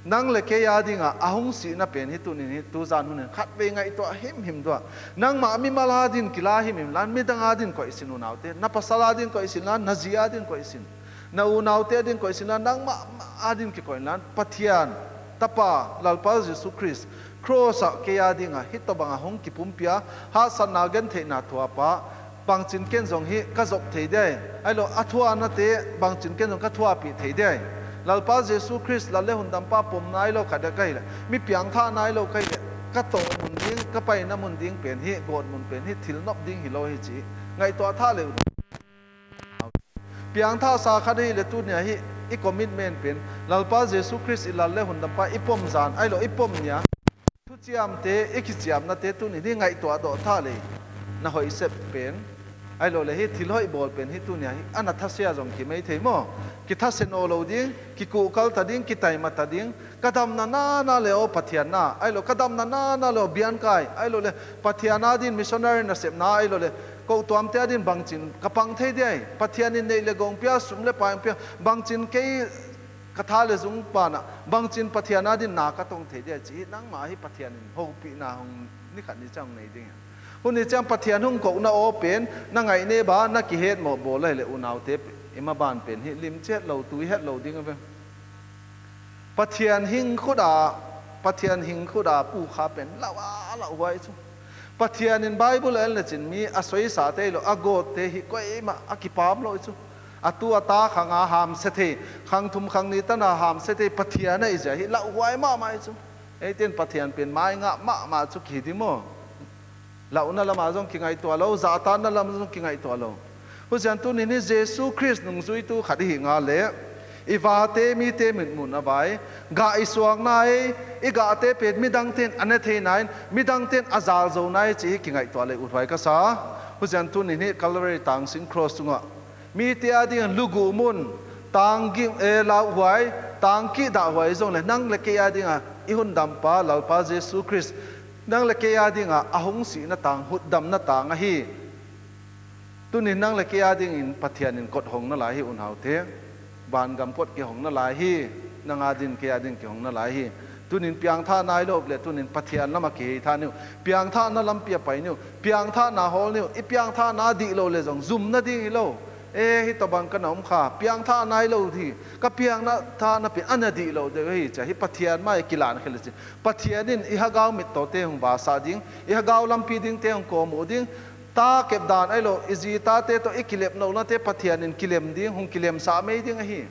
nang le kei a dinga a hong sihna pen hi tunin hi tuzan hunin khat vei ngaihtuah himhim tuah. Nangmah mimal a din kila himhim lan, midang a din koih sin unaute, na pasal a din koih sin lan, na zi a din koih sin. Na unaute a din koih sin lan, nangmah a din kikoih lan, Pathian tapa Lalpa Jesu Khrist cross ah kei a dinga hi tawh banga hong kipumpia, hahsatna gentheihna thuapa, bangcin ken zong hi ka zop thei diai, ai lo a thuanate bangcin ken zong ka thuapih thei diai. Lalpa Jesu Khrist lal le hundampa pom nai lo khat ka hi le, mi piangthah nai lo ka hi le, ka tawh mun ding, ka paina mun ding pen hi, gawt mun pen hi, thil nop ding hi lo hi ci ngaihtuah tha le uh. Piangthahsa khat ahi le tunia hi i commitment pen Lalpa Jesu Khrist i lal le hundampa i pom zan, ai lo i pom nia thuciamte, i kiciamnate tunin hi ngaihtuah dawh tha le na hoih sep pen, ai lo le hi thil hoih bawl pen hi tunia hi a na thasia zong kimei thei maw? Kithasia naw lo ding, kikuhkal ta ding, kitaima ta ding, ka damna nana le aw Pathian na, ai lo ka damna nana le aw biankai, ai lo le Pathian a din missionary nasepna, ai lo le koh tuamte a din bangcin ka pang thei diai, Pathian in neih le gong pia, sum le pai pia, bangcin kei ka tha le zung panah bangcin Pathian a din na ka tong thei diai cih hi nangmah hi Pathian in hopihna hong nikhat ni ciang nei ding hi. Hun ni ciang Pathian hong kohna aw pen na ngaih ne ba na kihet mawh bawl ahi le unaute, i maban pen hi lim ciat lo, tui het lo ding a ve. Pathian hing khut a, Pathian hing khut a pukha pen lauh a lauh huai cu. Pathian in Bible a en le cin mi a soisate lo, a gawtte hi koimah a kipam lo cu. A tu a ta khang a hamsia thei, khang thum khang ni tan a hamsia thei Pathian a i zia hi lauh huai mahmah i cu. Eiten Pathian pen mai ngah mahmah cu kihi di maw? Lauhna lamah zong kingaihtuah lo, zahtakna lamah zong kingaihtuah lo. Huzian tunin hi Jesu Khrist nungzuitu khat i hih nga le i vate mite mitmuhna vai, gah i suakna ei, i gahte pen midangte in a ne theina in midangte in a zalzona ei cih hi kingaihtuah le uthuai ka sa. Huzian tunin hi Calvary tangsin cross tungah mite a dingin luguh mun, tangkih, eh, lauhhuai, tangkih dahhuai zong le nang le kei a dinga i hundampa Lalpa Jesu Khrist nang le kei a dinga a hong sihna tang, hutdamna tang ahi. Tunin nang le kei a dingin Pathian in kot hong na lai hi unaute. Vangam kot kihong na lai hi. Nang a din kei a din kihong na lai hi. Tunin piangthah nai lo le tunin Pathian lamah kihei tha ni uh. Piangthahna lampi a pai ni uh. Piangthahna hawl ni uh. I piangthahna dih lo le zong zum nading hi lo. E, hi tawh bang ka na om kha, piangthah nai lo hi, ka piangthahna pen a na dih lo deuh hi cia hi Pathian mai kilan khel le cin. Pathian in i hagau mittawte hong vasah ding, i hagau lampi dingte hong kawm uh ding, ta kep dan ahi lo, i zi tate tawh i kilem nohnate Pathian in kilem ding, hong kilemsa mei ding ahi.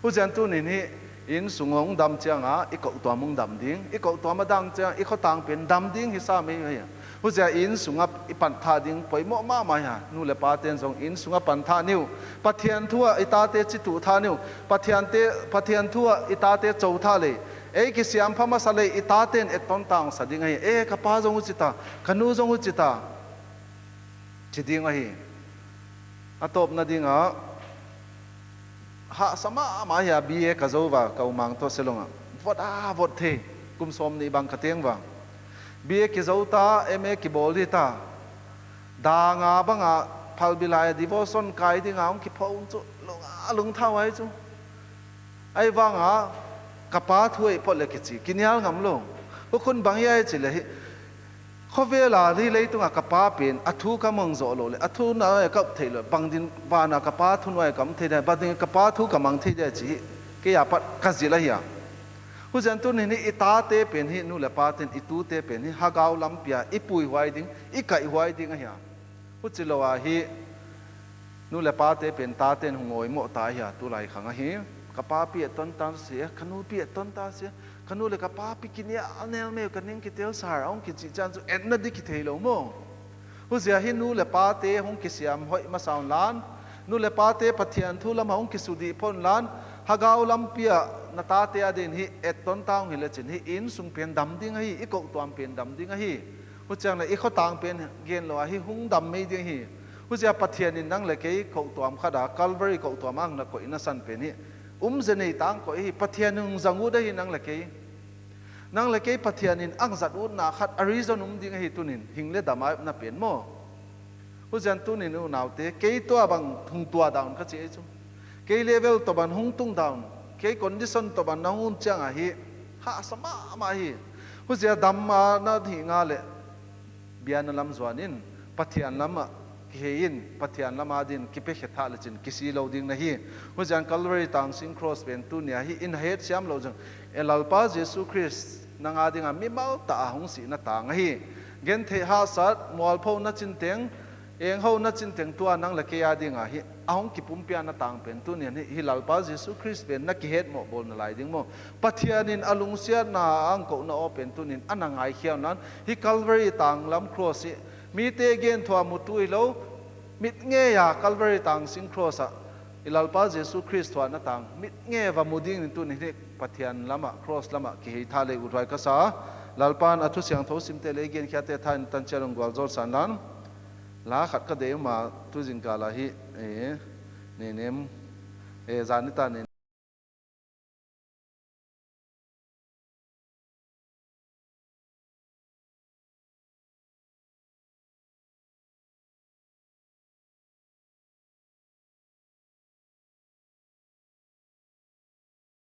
Huzian tunin hih i inn sung hong dam cianga i kohtuam hong dam ding, i kohtuam a dang cianga i khuatang pen dam ding hisa mei ahi. Huzia i inn sungah i pantha ding poimawh mahmah hi a, nu le paten zong i inn sungah pantha ni uh. Pathian thu ah i tate cituhtha ni uh. Pathiante, Pathian thu ah i tate cotha lei, ei kisiampha masa lei i taten ettonta hong sa ding ahi. E, ka pa zong uh cita, ka nu zong uh cita, ci ding ahi. A tawpna dingah hahsa mahmah hi a, B A ka zo va ka umang tawh silongah vot a vot thei, kum sawm nih bang ka teng va. B A kizo ta, M A kibawl hi ta. Danga banga phalbi lai a devotion kai dinga hong kipho uh cu lunga lungthau ahi cu. Ahi vanga ka pa thu ahi phot le kici kinial ngam lo. Hukhun bang hi ahi ci le hih khuavela hih leitungah ka pa pen a thu ka mang zawh lo le a thu nuai ka up thei lo, bang din vana ka pa thu nuai ka mang thei dia, bang din ka pa thu ka mang thei dia ci hih kei a pat ka zil ahi a. Huzian tunin hih i tate pen hih nu le paten i tute pen hih hagau lampi ah i puihuai ding, i kaihhuai ding ahi a. Huci lo ah hih nu le pate pen taten hong awimawh ta ahi a, tulai khang ahi. Ka papi ettonta si a, ka nupi ettonta si a, ka nu le ka papi kinial nel mei uh, ka ning kitel sar a hong kicih cian cu etna di kithei lo maw? Huzia hih nu le pate hong kisiam hoih masa un lan, nu le pate Pathian thu lamah hong kisudih phot un lan, hagau lampi ah na tate adin hih ettonta hong hi lecin hih i inn sung pen dam ding ahi, i kohtuam pen dam ding ahi. Huciang le i khuatang pen gen lo ah hih hong dam mei ding hi. Huzia Pathian in nang le kei kohtuam khat a, Calvary kohtuam ang na koihna san pen hih umze nei tang koih hi. Pathian in hong zang ut ahi nang le kei. Nang le kei Pathian in ang zat utna khat a reason um ding ahi tunin, hing le dam a epna pen maw? Huzian tunin unaute, kei tua bang hong tua daun ka ci ei cu. Kei level tawh ban hong tung daun, kei condition tawh ban na hong um ciang ahi, hahsa mahmah hi. Huzia dam a na hih nga le bia na lam zuan in, Pathian lamah kihei in, Pathian lam adin kipiakhia thah lecin kisi lo ding na hi. Huzian Calvary tang sing cross pen tunia hih in het siam lo zong, e Lalpa Jesu Khrist nang adinga mimal tah a hong sihna tang ahi. Gentheih hahsat, mualpho na cinteng, engho na cinteng tua nang le kei adinga hih a hong kipumpiakna tang pen tunian hih, hih Lalpa Jesu Khrist pen na kihetmawh bawl na lai ding maw? Pathian in a lungsiatna a ang kohna aw pen tunin a na ngaikhia un lan, hih Calvary tang lam cross hih mite genthuah mutu hi lo, mitngeia Calvary tang sing cross ah i Lalpa Jesu Khrist thuahna tang mitnge va mu dingin tunin hih Pathian lamah, cross lamah kihei tha lei uthuai ka sa. Lalpa in a thu siangtho simte le i genkhiate tha in tanciat hong gualzawl san lan. La khat ka dei uma tuzingkal ah hih, e, nenem, e, zanita nen